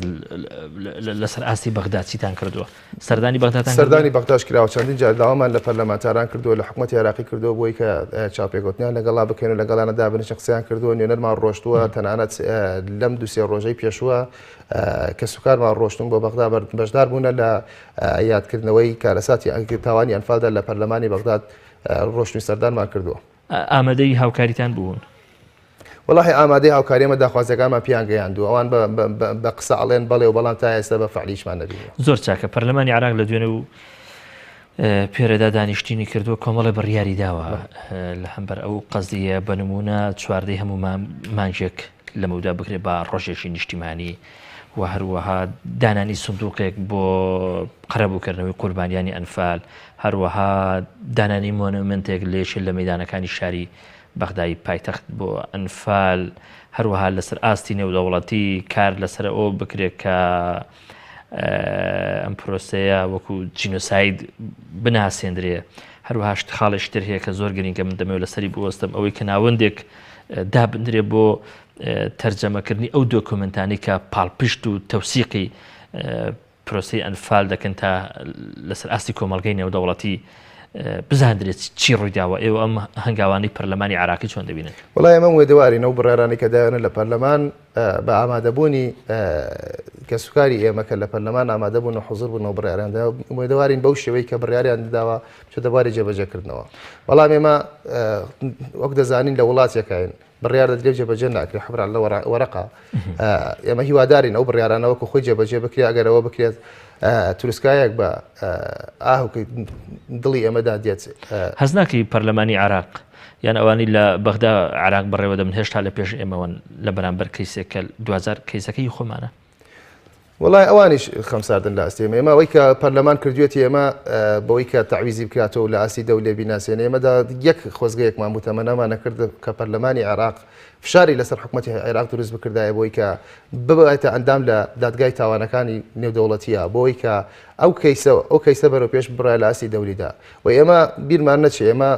لەسەر ئاستی بەغدا چیتان کردووە سەردانی بەغداتان سەردانی بەغداش کراوە چەندین جار داوامان لە پەرلەمانتاران کردووە لە حکوومەتی عێراقی کردووە بۆی کە چاوپێکەوتنیان لەگەڵا بکەین و لەگەڵیانە دابنیشن قسەیان کردووە نوێنەرمان ڕۆشتووە تەنانەت لەم دوو سێ ڕۆژەی پێشووە کەسوکارمان ڕۆشتون بۆ بەغدا بەشدار بوونە لە یادکردنەوەی کارەساتی تاوانی ئەنفالدا لە پەرلەمانی بەغداد ڕۆشتنی سەردانمان کردووە. ئامادەی هاوکاریتان بوون؟ وەڵاهی ئامادەی هاوکاری ئێمە داخوازیەکانمان پێیان گەیاندووە ئەوان بە قسە ئەڵێن بەڵێ و بەڵام تا ئێستا بە فعلی هیچمان نەبینیوە. زۆر چاکە پەرلەمانی عێراق لە دوێنێ و پێرێدا دانیشتینی کردووە کۆمەڵێ بڕیاری داوە لە هەمبەر ئەو قەزیە بە نمونە چواردەی هەموو مانگێک لەمەودا بکرێت بە ڕۆژێکی نیشتیمانی و هەروەها دانانی سندوقێک بۆ قەرەبووکردنەوەی قوربانیانی ئەنفال هەروەها دانانی مۆنۆمنتێک لە یەکێ لە مەدانەکانی شاری بەغدای پایتەخت بۆ ئەنفال هەروەها لەسەر ئاستی نێودەوڵەتی کار لەسەر ئەوە بکرێت کە ئەم پرۆسەیە وەکو جینۆساید بناسێندرێ هەروەها خاڵێکی تر هەیە کە زۆر گرنگە من دەمەوێت لەسەری بوەستم ئەوەی کە ناوەندێک دابندرێ بۆ تەرجەمەکردنی ئەو دۆکۆمنتانی کە پاڵپشت و تەوسیقی پرۆسەی ئەنفال دەکەن تا لەسەر ئاستی کۆمەڵگەی نێودەوڵەتی بزاندرێت چی ڕوویداوە ئێوە ئەم هەنگاوانەی پەرلەمانی عراقی چۆن دەبینن؟ وڵای ئێمە ئومێدەوارین ئەو بڕیارانەی کە دایانە لە پەرلەمان بە ئامادەبوونی کەسوکاری ئێمە کە لە پەرلەمان ئامادەبوون و حزور بوون و بڕیاریان دا ئومێدەوارین بەو شێوەی کە بڕیاریان داوە بچێتە بواری جێبەجێکردنەوە بەڵام ئێمە وەک دەزانین لە وڵاتێکین بڕیار دەدرێت جێبەجێ ناکرێت حبر لە وەرەقە ئێمە هیوادارین ئەو بڕیارانە وەکو خۆی جێبەجێ بکرێت ئەگەر ئەوە بکرێت تروسکایەک بە ئاهوکەی دڵی ئێمەدا دێت. هەست ناکەی پەرلەمانی عێراق یان ئەوانەی لە بەغدا عێراق بەڕێوە دەبن هێشتا لە پێش ئێمەوەن لە بەرامبەر کەیسێک کە دواجار کەیسەکە هی خۆمانە؟ وەڵای ئەوانیش خەمساردن لە ئاستی ئێمە ئێمە ئەوەی کە پەرلەمان کردوێتی ئێمە بەوەی کە تەعویزی بکاتەوە لە ئاستی دەولێ بیناسێنێ ئێمەدا یەک خۆزگەیەکمان بوو تەمەنامان نەکرد کە پەرلەمانی عێراق فشاری لەسەر حکوومەتی عێراق دروست بکردایە بۆی کە ببێتە ئەندام لە دادگای تاوانەکانی نێودەوڵەتیە بۆی کە ئەو کەیسە ئەو کەیسە بەرەو پێش بڕای لە ئاستی دەولیدا و ئێمە بیرمان نەچێ ئێمە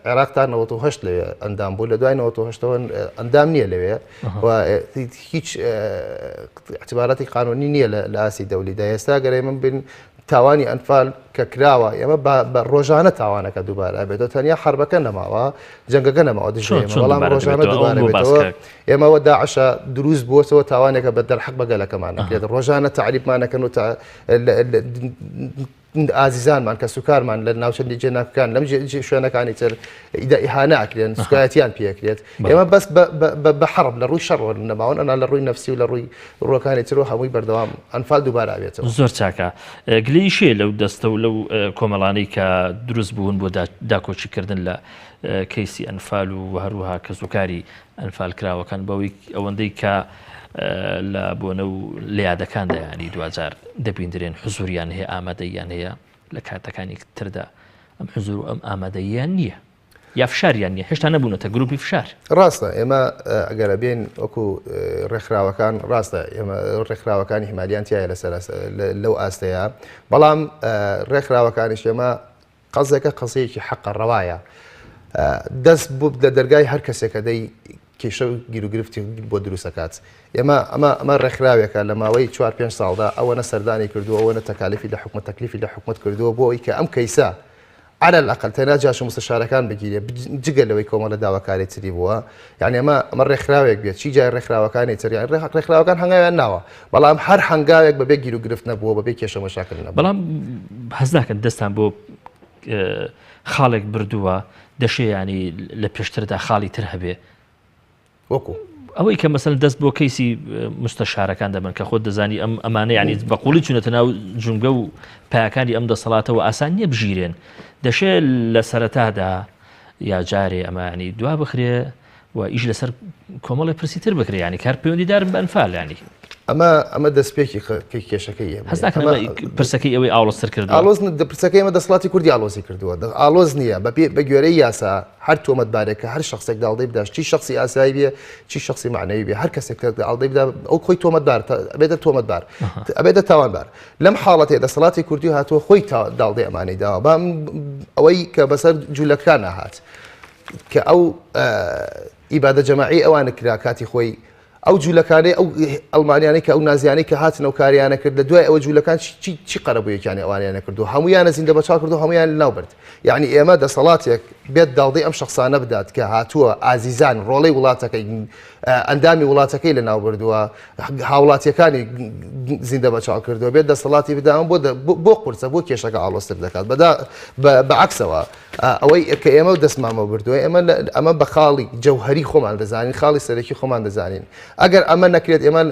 عێراق تا 98 لەوێ ئەندام بوو لە دوای 98ەوە ئەندام نییە لەوێ و هیچ اعتباراتی قانونی نییە لە ئاستی دەولیدا ئێستا گەر ئێمە بین تاوانی ئەنفال کە کراوە ئێمە بە ڕۆژانە تاوانەکە دووبارە بێتەوە تەنیا حربەکە نەماوە جەنگەکە نەماوە دژ بەڵام ڕۆژانە دووبارە بێتەوە ئێمەوە داعشە دروست بووەوە تاوانێکە بە دەرحەق بە گەلەکەمان نەکرێت ڕۆژانە تەعریبمانەکەن و ئازیزانمان کەسوکارمان لە ناوچە جێناکەکان لەم شوێنەکانی تر ئیهانە ئەکرێن سوکایەتیان پێکرێت ئێمە بەس بە حەڕب لە ڕووی شەڕ نەماون ئەنا لە ڕووی نەفسی و لە ڕووی ڕووەکانی تر و هەمووی بەردەوام ئەنفال دووبارە ئەبێتەوە. زۆر چاکە گلەیی شێ لەو دەستە و لەو کۆمەڵانەی کە دروست بوون بۆ داکۆکیکردن لە کەیسی ئەنفال و هەروەها کەسوکاری ئەنفال کراوەکان بەوەی ئەوەندەی کە لە بۆنە و لە یادەکاندا ینی دواجار دەبیندرێن حزوریان هەیە ئامادەیان هەیە لە کاتەکانی تردا ئەم حزور و ئەم ئامادەییان نییە یا فشاریان نیە هێشتا نەبوونەتە گروپی فشار. ڕاستە ئێمە ئەگەر ئەبێن وەکو ڕێکخراوەکان ڕاستە ئێمە ڕێکخراوەکانی هیمالیان تایە لەسەر لەو ئاستەیە بەڵام ڕێکخراوەکانیش ئێمە قەزێکە قەزەیەکی حەقە ڕەوایە دەست بوو لە دەرگای هەر کەسێکە دەی کێشە و گیروگرفتی بۆ دروستەکات ئێمە ئەمە ئەمە ڕێکخراوێکە لە ماوەی چوار پێنج ساڵدا ئەوەنە سەردانی کردووە ئەوەنە تەکالیفی لە حکومەت تەکلیفی لە حکومەت کردووە بۆ ئەوەی کە ئەم کەیسە علی الاقل تەنها جاش و مستەشارەکان بگیرێ جگە لەوەی کۆمەڵە داواکاری تری بووە یعنی ئەمە ئەمە ڕێکخراوێک بێت چی جای ڕێکخراوەکانی تر یان ڕێکخراوەکان هەنگاویان ناوە بەڵام هەر هەنگاوێک بەبێ گیر و گرفت نەبووە بەبێ کێشە مەشاکل نەبووە. بەڵام هەست ناکەن دەستان بۆ خاڵێک بردووە دەشێ ینی لە پێشتردا خاڵی تر هەبێ وەکو ئەوەی کە مەسەن دەست بۆ کەیسی مستەشارەکان دەبن کە خۆت دەزانی ئەم ئەمانە ینی بە قوڵی چونەتە ناو جونگە و پایەکانی ئەم دەسەڵاتەوە ئاسان نییە بژیرێن دەشێ لە سەرەتادا یا جارێ ئەمانی دوا بخرێ و ئیش لەسەر کۆمەڵی پرسی تر بکرێ ینی کار پەیوەندیدارن بە ئەنفال ینی ئەمە ئەمە دەستپێکی کێشەکەی ئێمە هەست ناکەم پرسەکەی ئەوەی ئاڵۆزتر کردووە ئاڵۆز پرسەکەی ئێمە دەسەڵاتی کوردی ئاڵۆزی کردووە ئاڵۆز نییە بە بە گوێرەی یاسا هەر تۆمەتبارێک کە هەر شخصێک داڵدەی بداش چی شخصی ئاسایی بێ چی شخصی معنەوی بێ هەر کەسێک کە داڵدەی بدا ئەو خۆی تۆمەتبار ئەبێتە تۆمەتبار ئەبێتە تاوانبار لەم حاڵەتێ دەسەڵاتی کوردی هاتووە خۆی داڵدەی ئەمانەی داوە بام ئەوەی کە بەسەر جوولەکان هات کە ئەو ئیبادە جەماعی ئەوانە کرا کاتی خۆی ئەو جولەکانەی ئەو ئەڵمانیانەی کە ئەو نازیانەی کە هاتن ئەو کاریانە کرد لە دوای ئەوە جولەکان چی چی قەرەبوویەکیانی ئەوانیانە کردو هەمویانە زیندە بەچاڵ کردو هەمویان لەناو برد یعنی ئێمە دەسەڵاتێک بێت داڵدەی ئەم شخصانە بدات کە هاتووە ئازیزان ڕۆڵەی وڵاتەکەی ئەندامی وڵاتەکەی لەناو بردووە هاوڵاتیەکانی زیندە بەچاڵ کردووە بێت دەسەڵاتی بداوم بۆ بۆ قورسە بۆ کێشەکە ئاڵۆزتر دەکات بەدا بەعکسەوە ئەوەی کە ئێمە دەستمانەوە بردووە ئێمە ئەمە بە خاڵی جەوهری خۆمان دەزانین خاڵی سەرەکی خۆمان دەزانین ئەگەر ئەمە نەکرێت ئێمە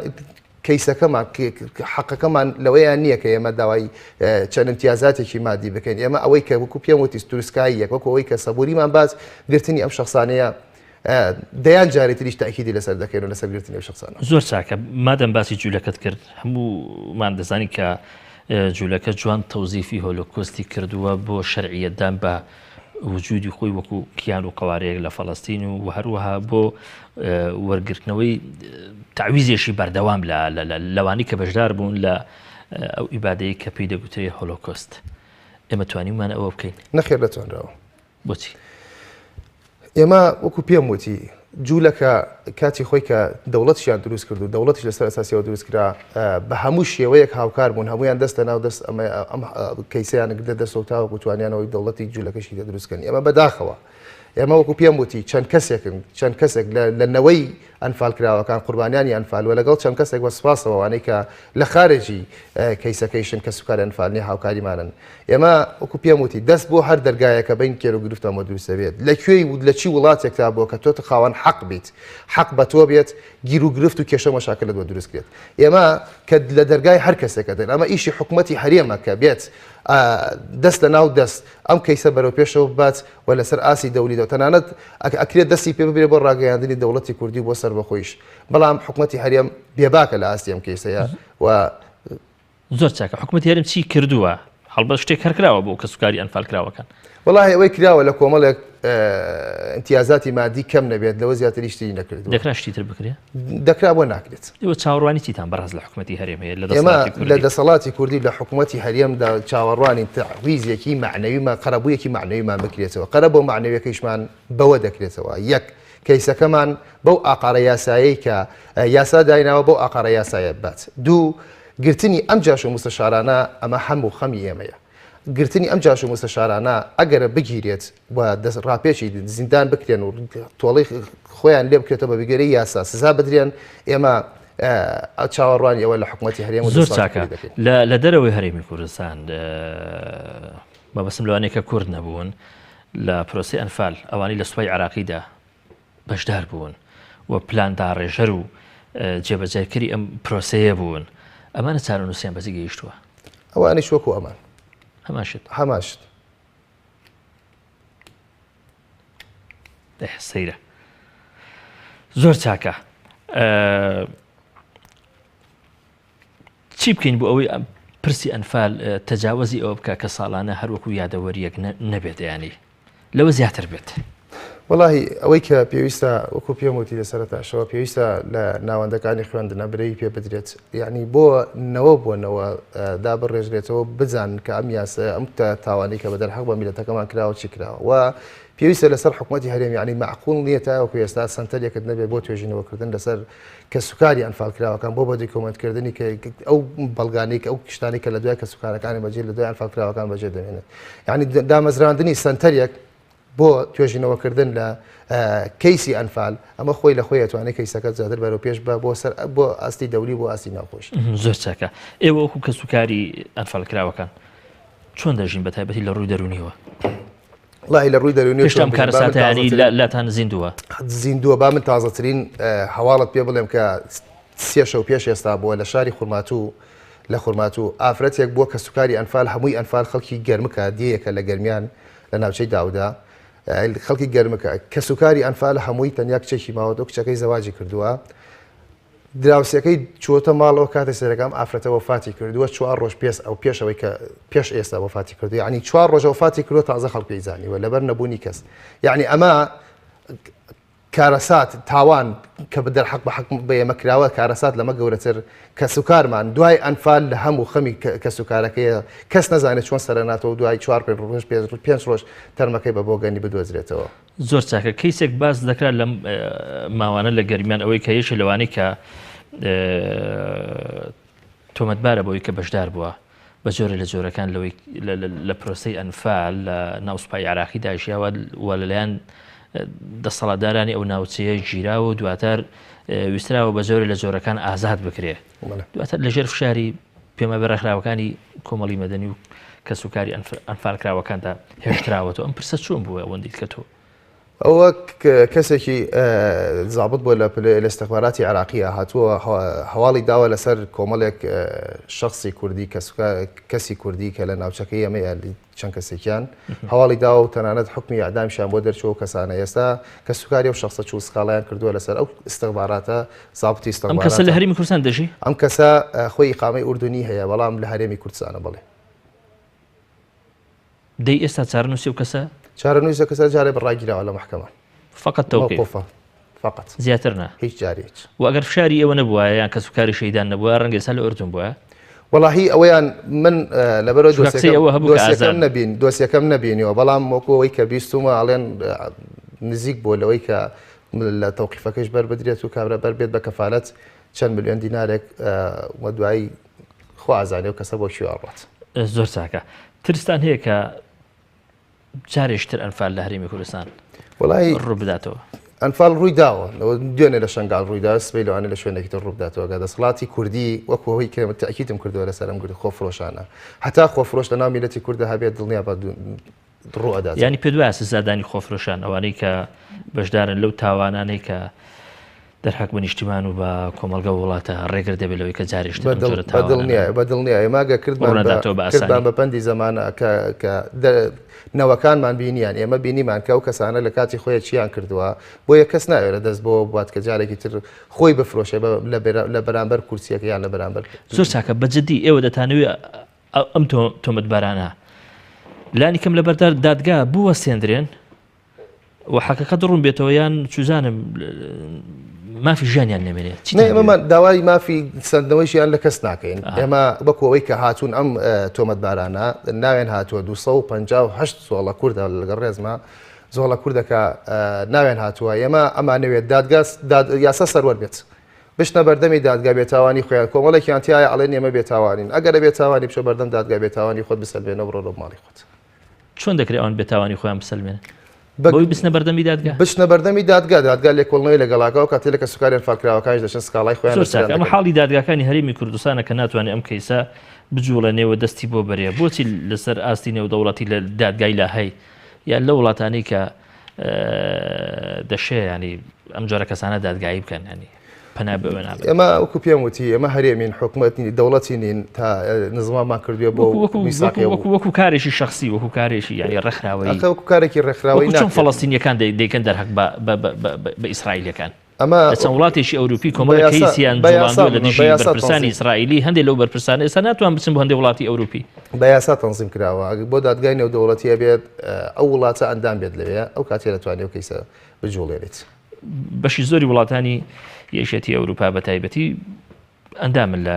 کەیسەکەمان حەقەکەمان لەوەیان نییە کە ئێمە داوای چەند امتیازاتێکی مادی بکەین ئێمە ئەوەی کە وەکو پێم وتی تروسکاییەک وەکو ئەوەی کە سەبوریمان باز گرتنی ئەم شخصانەیە دەیان جاری تریش تاکیدی لەسەر دەکەین و لەسەر گرتنی ئەو شخصانە. زۆر چاکە مادەم باسی جولەکەت کرد هەموومان دەزانین کە جولەکە جوان تەوزیفی هۆلۆکۆستی کردووە بۆ شەرعیەتدان بە وجودی خۆی وەکو کیان و قوارەیەک لە فەڵەستین و هەروەها بۆ وەرگرتنەوەی تعویزێکی بەردەوام لە لەوانی کە بەشدار بوون لە ئەو ئیبادەیە کە پێی دەگوترێ هۆلۆکۆست ئێمە توانیمان ئەوە بکەین نەخێر نەتوانراوە بۆچی؟ ئێمە وەکو پێم وتی جوولەکە کاتی خۆی کە دەوڵەتیان دروست کرد و دەوڵەتیش لەسەر ئەساسیەوە دروست کرا بە هەموو شێوەیەک هاوکار بوون هەمویان دەستە ناو دەست ئەمە ئەم کەیسیان گرتە دەستەوە تاوەکو توانیانەوەی دەوڵەتی جوولەکەشی دە دروست کەن ئێمە بەداخەوە ئێمە وەکو پێم وتی چەند کەسێکن چەند کەسێک لە نەوەی ئەنفالکراوەکان قوربانیانی ئەنفال و لەگەڵ چەند کەسێک بە سوپاسەوە ئەوانەی کە لە خارجی کەیسەکەیشن کەسوکاری ئەنفال نیە هاوکاریمانن ئێمە وەکو پێم وتی دەست بۆ هەر دەرگایەکە بین کێر و گرفتمان بۆ دروست دەبێت لە کوێی و لە چی وڵاتێکدا بۆ کە تۆ خاوەن حەق بیت حەق بە تۆ بێت گیر و گرفت و کێشە مەشاکلت بۆ دروست کرێت ئێمە کە لە دەرگای هەر کەسێکە دێن ئەمە ئیشی حکوومەتی هەرێمە کە بێت دەست لە ناو دەست ئەم کەیسە بەرەو پێشەوە ببات و لەسەر ئاستی دەولیدەوە تەنانەت ئەکرێت دەستی پێ ببرێت بۆ ڕاگەیاندنی دەوڵەتی کوردی و بۆ سەربەخۆیش بەڵام حکومەتی هەرێم بێباکە لە ئاستی ئەم کەیسەیە و زۆر چاکە حکومەتی هەرێم چی کردووە؟ هەڵبەت شتێک هەر کراوە بۆ کەسوکاری ئەنفالکراوەکان. وەڵاهی ئەوەی کراوە لە کۆمەڵێک ئیمتیازاتی مادی کەم نەبێت لەوە زیاتر هیچ شتێکی نەکردووە. دەکرا شتی تر بکرێ؟ دەکرا بۆ ناکرێت؟ ئێوە چاوەڕوانی چیتان بەڕاست لە حکومەتی هەرێم هەیە لە دەسەڵاتی کوردی؟ لە دەسەڵاتی کوردی لە حکومەتی هەرێمدا چاوەڕوانین تەعویزێکی مەعنەویمان قەرەبوویەکی مەعنەویمان بکرێتەوە قەرەبووە مەعنەویەکەیشمان بەوە دەکرێتەوە یەک کەیسەکەمان بەو ئاقارە یاسایەی کە یاسا دایناوە بەو ئاقارە یاسایە ببات دوو گرتنی ئەم جاش و مستەشارانە ئەمە هەم و خەمی ئێمەیە گرتنی ئەم جاش و مستەشارانە ئەگەرە بگیرێت و دەست ڕاپێچی زیندان بکرێن و تۆڵەی خۆیان لێ بکرێتەوە بە بگەرەی یاسا سزا بدرێن ئێمە چاوەڕوانی ئەوە لە حکوومەتی هەرێم و زۆر چاکە لە دەرەوەی هەرێمی کوردستان مەبەستم لەوانەیە کە کورد نەبوون لە پرۆسەی ئەنفال ئەوانەی لە سوپای عێراقیدا بەشدار بوون و پلانداڕێژەر و جێبەجێکەری ئەم پرۆسەیە بوون ئەمانە چارەنووسیان بەجێ گەیشتووە؟ ئەوانیش وەکو ئەمان. هەمان شت. هەمان شت. ئه سەیرە. زۆر چاکە. چی بکەین بۆ ئەوەی پرسی ئەنفال تەجاوەزی ئەوە بکە کە ساڵانە هەروەکو یادەوەریەک نەبێت ینی لەوە زیاتر بێت. وەڵاهی ئەوەی کە پێویستە وەکو پێم وتی لە سەرەتاشەوە پێویستە لە ناوەندەکانی خوێندنە برەوی پێ بدرێت یعنی بۆ نەوە بۆ نەوە دابڕێژرێتەوە بزانن کە ئەم یاسا ئەم تاوانەی کە بە دەرحەق بە میلەتەکەمان کراوە چی کراوە و پێویستە لەسەر حکوومەتی هەرێم یعنی مەعقول نییە تاوەکو ئێستا سەنتەرێکت نەبێت بۆ توێژینەوەکردن لەسەر کەسوکاری ئەنفالکراوەکان بۆ بە دیکۆمێنتکردنی کە ئەو بەڵگانەی کە ئەو شتانەی کە لە دوای کەسوکارەکانی بەجێ لە دوای ئەنفالکراوەکان بەجێ دەمێنێت یعنی دامەزراندنی سەنتەرێک بۆ توێژینەوەکردن لە کەیسی ئەنفال ئەمە خۆی لە خۆی ئەتوانێت کەیسەکە زیاتر بەرەو پێش بە بۆ سەر بۆ ئاستی دەولی بۆ ئاستی ناوخۆش. زۆر چاکە ئێوە وەکو کەسوکاری ئەنفالکراوەکان چۆن دەژین بە تایبەتی لە ڕووی دەروونیەوە؟ وەڵاهی لە ڕووی دەروونیەوە هێشتا ئەم کارەساتەیانی لاتان زیندووە؟ زیندووە با من تازەترین هەواڵت پێ بڵێم کە سێ شەو پێش ئێستا بووە لە شاری خورماتوو لە خورماتوو ئافرەتێک بووە کەسوکاری ئەنفال هەمووی ئەنفال خەڵکی گەرمکە دێیەکە لە گەرمیان لە ناوچەی داودا خەڵکی گەرمکە کەسوکاری ئەنفال هەمووی تەنیا کچێکی ماوەتەوە کچەکەی زەواجی کردووە دراوسێکەی چووەتە ماڵەوە کاتێ سەیرەکە ئەم ئافرەتە وەفاتی کردووە چوار ڕۆژ پێس ئەو پێش ئەوەی کە پێش ئێستا وەفاتی کردو یعنی چوار ڕۆژە وەفاتی کردووە تازە خەڵک پێی زانیوە لەبەر نەبوونی کەس یعنی ئەمە کارەسات تاوان کە بە دەرحەق بە حەق بە ئێمە کراوە کارەسات لەمە گەورەتر کەسوکارمان دوای ئەنفال لە هەموو خەمی کەسوکارەکەیە کەس نەزانێت چۆن سەرناتەوە دوای چوار پێ ڕۆژ پێنج ڕۆژ تەرمەکەی بە بۆگەنی بدۆزرێتەوە. زۆر چاکە کەیسێک باس دەکرا لەم ماوانە لە گەرمیان ئەوەی کە یەکێ لەوانەی کە تۆمەتبارە بەوەی کە بەشدار بووە بە جۆرە لە جۆرەکان لەوەی لە پرۆسەی ئەنفال لە ناو سوپای عراقی داژیاوە و لەلایەن دەسەڵاتدارانی ئەو ناوچەیە گیراوە و دواتر ویستراوە بە جۆرە لە جۆرەکان ئازاد بکرێ دواتر لەژێر فشاری پێمە بە ڕێکخراوەکانی کۆمەڵی مەدەنی و کەسوکاری ئەنفالکراوەکاندا هێشتراوەتەوە ئەم پرسە چۆن بووە ئەوەندەی کە تۆ ئەوە کەسێکی زابط بووە لە پلە لە استخباراتی عراقیە هاتووە هەواڵی داوە لەسەر کۆمەڵێک شخصی کوردی کەسی کوردی کە لە ناوچەکەی ئەمەیە چەند کەسێکیان هەواڵی داوە و تەنانەت حوکمی ئیعدامیشیان بۆ دەرچووە ئەو کەسانە ئێستا کەسوکاری ئەو شەخسە چوو سکاڵایان کردووە لەسەر ئەو ئیستخباراتە زابتی ئەم کەسە لە هەرێمی کوردستان دەژی؟ ئەم کەسە خۆی ئیقامەی ئوردونی هەیە بەڵام لە هەرێمی کوردستانە بەڵێ. دەی ئێستا چارەنووسی ئەو کەسە؟ چارەنووسی ئەو کەسە جارێ بە ڕاگیراوە لە مەحکەمە. فقط توقیف. موقوفە فقط. زیاتر نا. هیچ جارێ هیچ. و ئەگەر فشاری ئێوە نەبوایە یان کەسوکاری شەهیدان نەبوایە ڕەنگە ئێستا لە ئوردون بوایە؟ وەڵاهی ئەوەیان من لەبەرەوە دۆسیەکەم نەبین دۆسیەکەم نەبینیوە بەڵام وەکو ئەوەی کە بیستومە ئەڵێن نزیک بووە لەوەی کە لە تەوقیفەکەش بەر بدرێت و کابرا بەر بێت بە کەفالەت چەند ملیۆن دینارێک و دوایی خوا ئازانێ و کەسە بۆ کوێ ئەڕوات. زۆر چاکە ترستان هەیە کە جارێکی تر ئەنفال لە هەرێمی کوردستان وەڵی ڕووبداتەوە؟ ئەنفال ڕووی داوە دوێنێ لە شنگال ڕوویدا سبەی لەوانە لە شوێنێکی تر ڕووبداتەوە گە دەسەڵاتی کوردی وەکو ئەوەی کە تەئکیدم کردووە لەسەر ئەم گرد خۆفرۆشانە هەتا خۆفرۆش لە ناو میلەتی کوردە هەبێت دڵنیا بە ڕوو ئەدات. یانی پێت وایە سزادانی خۆفرۆشان ئەوانەی کە بەشدارن لەو تاوانانەی کە دەرحەق بە نیشتیمان و بە کۆمەڵگە و وڵاتە ڕێگر دەبێت لەوەی کە جارێکی تر ئەم جۆرە تاوانانە بە دڵنیایە ئێمە گە کردمان بە ڕوونەداتەوە بە ئاسانی. کردمان بە پەندی زەمانە کە کە نەوەکانمان بینیان ئێمە بینیمان کە ئەو کەسانە لە کاتی خۆیان چیان کردووە بۆیە کەس ناوێرە دەست بۆ بات کە جارێکی تر خۆی بفرۆشێ لە بەرامبەر کورسیەکە یان لە بەرامبەر زۆر چاکە بە جدی ئێوە دەتانەوێ ئەم تۆمەتبارانە لانی کەم لەبەر دادگا بوەستێندرێن و حەقیقەت ڕوون بێتەوە یان چوزانم مافی ژیانیان نەمێنێت چی ئێمە داوای مافی سەندنەوەی ژیان لە کەس ناکەین ئێمە وەکو ئەوەی کە هاتوون ئەم تۆمەتبارانە ناوێن هاتووە 258 زۆڵە کوردە لەگەڵ ڕێزما زۆڵە کوردەکە ناوێن هاتووە ئێمە ئەمانەوێت دادگا یاسا سەروەر بێت بچنە بەردەمی دادگا بێتاوانی خۆیان کۆمەڵێکیان تایە ئەڵێن ئێمە بێتاوانین ئەگەرە بێتاوانی بچۆ بەردەم دادگا بێتاوانی خۆت بسەلمێنە بڕۆ ماڵی خۆت. چۆن دەکرێت ئەوان بێتاوانی خۆیان بسەلمێنن؟ بەوەی بچنە بەردەمی دادگا؟ بچنە بەردەمی دادگا، دادگا لێکۆڵنەوەی لەگەڵاکە و کاتێ لە کەسوکاری ئەنفالکراوەکانیش دەچن سکاڵای خۆیان زۆر چاکە. ئەمە حاڵی دادگاکانی هەرێمی کوردستانە کە ناتوانێت ئەم کەیسە بجوڵێنێ و دەستی بۆ بەرێ. بۆچی لەسەر ئاستی نێودەوڵەتی لە دادگای لاهای یان لەو وڵاتانەی کە دەشێ ینی ئەم جۆرە کەسانە دادگایی بکەن ینی پەنا بەوێ نابەن. ئێمە وەکو پێم وتی ئێمە هەرێمین حکومەت نین دەوڵەتی نین تا نزمامان کردووە بۆ میساقی وەکو وەکو کارێکی شخصی وەکو کارێکی یعنی ڕێکخراوەیی وەکو کارێکی ڕێکخراوەی چۆن فەڵەستینیەکان دەیکەن دەرهەق بە ئیسرائیلەکان. ئەمە لە چەند وڵاتێکی ئەوروپی کۆمەڵێک کەیسیان جوڵاندووە لە دژی بەرپرسانی ئیسرائیلی، هەندێک لەو بەرپرسانە ئێستا ناتوان بچن بۆ هەندێک وڵاتی ئەوروپی. بە یاسا تەنزیم کراوە، ئەگەر بۆ دادگای نێودەوڵەتی ئەبێت ئەو وڵاتە ئەندام بێت لەوێ، ئەو کاتێ دەتوانێت ئەو کەیسە بجوڵێنێت. بەشی زۆری وڵاتانی یەکێتی ئەوروپا بە تایبەتی ئەندامن لە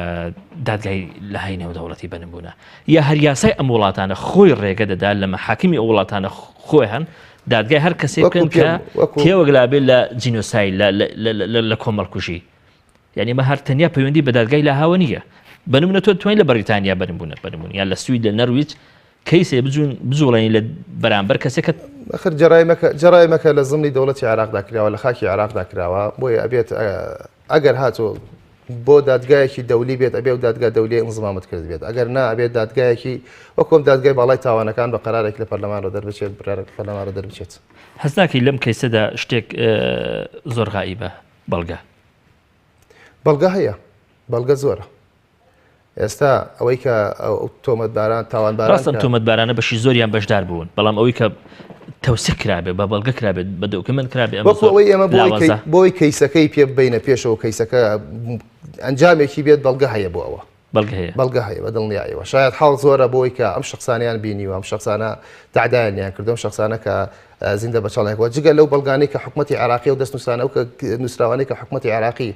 دادگای لاهای نێودەوڵەتی بەنمونە یا هەر یاسای ئەم وڵاتانە خۆی ڕێگە دەدا لە مەحاکمی ئەو وڵاتانە خۆیان دادگای هەر کەسێک بکەن کە تێوەگلابێت لە جینۆسای لە کۆمەڵکوژی یعنی مە هەر تەنیا پەیوەندی بە دادگای لاهاوە نییە بەنمونە تۆ توانین لە بەریتانیا بەنمونە بەنمون یان لە سوید لە نەرویج کەیسێ بجون بجوڵێنی لە بەرامبەر کەسێک کە ئەخر جەرایمەکە جەرایمەکە لە زمنی دەوڵەتی عێراقدا کراوە لە خاکی عێراقدا کراوە بۆیە ئەبێت ئەگەر هاتوو بۆ دادگایەکی دەولی بێت ئەبێ و دادگا دەولیە ئینزمامت کرد بێت ئەگەر نا ئەبێت دادگایەکی وەکۆم دادگای باڵای تاوانەکان بە قەرارێک لە پەرلەمانەوە دەربچێت بڕیارێک لە پەرلەمانەوە دەربچێت. هەست ناکەی لەم کەیسەدا شتێک زۆر غائیبە بەڵگە؟ بەڵگە هەیە بەڵگە زۆرە. ئێستا ئەوەی کە ئەو تۆمەتباران تاوانباران ڕاستە ئەم تۆمەتبارانە بەشی زۆریان بەشدار بوون بەڵام ئەوەی کە تەوسیق کرابێ بە بەڵگە کرابێت بە document کرابێ ئەمە وەکو زۆر ئەوەی ئێمە بۆی لاوازە. بۆی کەیسەکەی پێ ببەینە پێشەوە کەیسەکە ئەنجامێکی بێت بەڵگە هەیە بۆ ئەوە. بەڵگە هەیە. بەڵگە هەیە بە دڵنیایەوە شایەت حاڵ زۆرە بۆی کە ئەم شخصانیان بینیوە ئەم شخصانە تەعدایان لیان کردو ئەم شخصانە کە زیندە بە چاڵێکەوە جگە لەو بەڵگانەی کە حکومەتی عێراقی و دەستنووسانە و کە نووسراوانەی کە حکومەتی عێراقی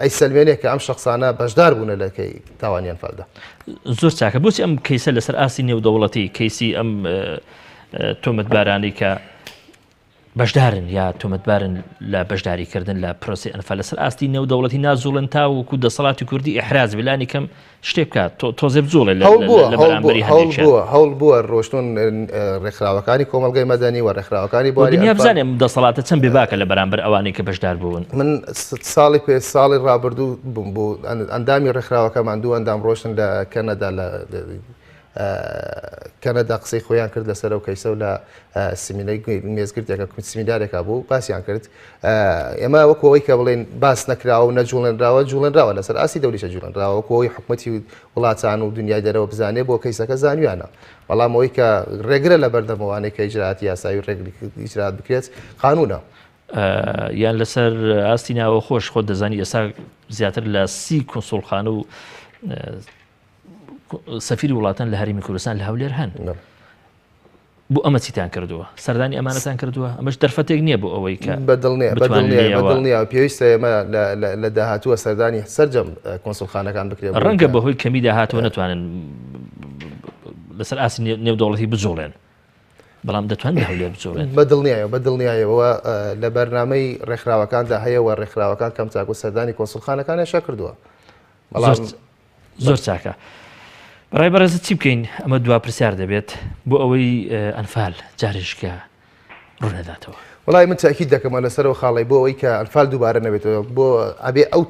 ئەیسەلمێنێ کە ئەم شخصانە بەشدار بوونە لە کەی تاوانی ئەنفالدا. زۆر چاکە بۆچی ئەم کەیسە لەسەر ئاستی نێودەوڵەتی کەیسی ئەم تۆمەتبارانەی کە بەشدارن یا تۆمەتبارن لە بەشداریکردن لە پرۆسی ئەنفال لەسەر ئاستی نێودەوڵەتی نازوڵن تاوەکو دەسەڵاتی کوردی ئیحراز بلانی کەم شتێک بکات تۆزێ بجوڵێ لە بەرامبەری هەندێکیان. هەوڵ بووە ڕۆشتون ڕێکخراوەکانی کۆمەڵگەی مەدەنی و ڕێکخراوەکانی بواری دنیا بزانێ ئەم دەسەڵاتە چەند بێباکە لە بەرامبەر ئەوانەی کە بەشدار بوون. من ساڵی پێ ساڵی ڕابردوو بووم بۆ ئەندامی ڕێکخراوەکەمان دوو ئەندام ڕۆشتن لە کەنەدا لە کەنەدا قسەی خۆیان کرد لەسەر ئەو کەیسە و لە سمینەی مێزگرتێکە سمیدارێکا بوو باسیان کرد ئێمە وەکو ئەوەی کە بڵێن باس نەکراوە و نەجوڵێنراوە جوڵێنراوە لەسەر ئاستی دەولیشە جوڵێنراوە وەکو ئەوەی حکومەتی وڵاتان و دنیای دەرەوە بزانێ بۆ کەیسەکە زانیانە بەڵام ئەوەی کە ڕێگرە لە بەردەمەوانەی کە ئیجرائاتی یاسایی و ڕێگری ئیجرائات بکرێت قانونە. یان لەسەر ئاستی ناوەخۆش خۆت دەزانی ئێستا زیاتر لە سی کونسوڵخانە و سەفیری وڵاتان لە هەرێمی کوردستان لە هەولێر هەن. بۆ ئەمە چیتان کردووە؟ سەردانی ئەمانەتان کردووە؟ ئەمەش دەرفەتێک نییە بۆ ئەوەی کە بەدڵنیا پێویستە ئێمە لە داهاتووە سەردانی سەرجەم کۆنسوڵخانەکان بکرێت ڕەنگە بەهۆی کەمی داهاتەوە نتوانن لەسەر ئاستی نێودەوڵەتی بجوڵێن بەڵام دەتوان لە هەولێر بجوڵێن بەدڵنیایەوە بەدڵنیایەوە لە بەرنامەی ڕێکخراوەکاندا هەیە و ڕێکخراوەکان کەم تاکو سەردانی کۆنسوڵخانەکانیان کردووە بەڵام زۆر چاکە. بەڕای بەڕێزت چی بکەین؟ ئەمە دوا پرسیار دەبێت بۆ ئەوەی ئەنفال جارێکە ڕوونەداتەوە. وڵی من تاکید دەکەمە لەسەر ئەو خاڵی بۆ ئەوەی کە ئەنفال دووبارە نەبێتەوە بۆ ئەبێ ئەو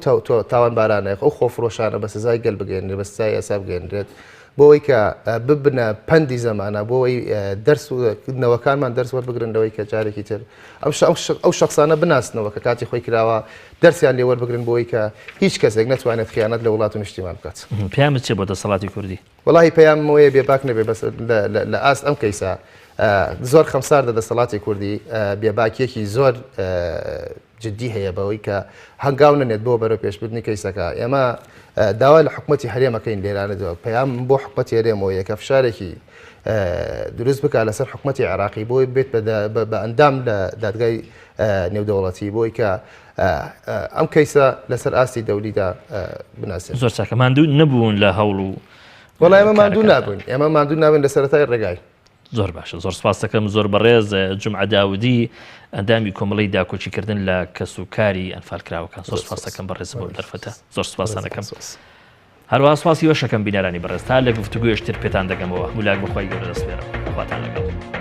تاوانبارانە ئەو خۆفرۆشانە بە سزای گەل بگەێنرێت بە سزای یاسا بگەێنرێت بۆ ئەوەی کە ببنە پەندی زەمانە بۆ ئەوەی دەرس نەوەکانمان دەرس وەربگرن لەوەی کە جارێکی تر ئەو شخصانە بناسنەوە کە کاتی خۆی کراوە دەرسیان لێ وەربگرن بۆی کە هیچ کەسێک نەتوانێت خیانەت لە وڵات و نیشتیمان بکات. پەیامت چیە بۆ دەسەڵاتی کوردی؟ وەڵاهی پەیامم ئەوەیە بێباک نەبێ بەس لە ئاست ئەم کەیسە زۆر خەمساردە دەسەڵاتی کوردی بێباکیەکی زۆر جدی هەیە بەوەی کە هەنگاو نەنێت بۆ بەرەو پێشبردنی کەیسەکە ئێمە داوا لە حکوومەتی هەرێمەکەین لێرانەوە پەیام بۆ حکوومەتی هەرێمەوەیە کە فشارێکی دروست بکات لەسەر حکوومەتی عێراقی بۆی بێت بە ئەندام لە دادگای نێودەوڵەتی بۆی کە ئەم کەیسە لەسەر ئاستی دەولیدا بناسێت. زۆر چاکە ماندوو نەبوون لە هەوڵ و وەڵا ئێمە ماندوو نابووین ئێمە ماندوو نابین لە سەرەتای ڕێگای. زۆر باشە زۆر سپاس دەکەم زۆر بەڕێز جومعە داودی ئەندامی کۆمەڵەی داکۆکیکردن لە کەس و کاری ئەنفالکراوەکان زۆر سپاس دەکەم بەڕێز بۆ دەرفەتە زۆر سپاستان دەکەم هەروەها سپاسی وەشەکەم بینەرانی بەڕێز تا لە گفتوگۆیش تر پێتان دەگەمەوە هەموو لایەک بەخوای گەورە دەسپێرم خواتان لەگەڵ.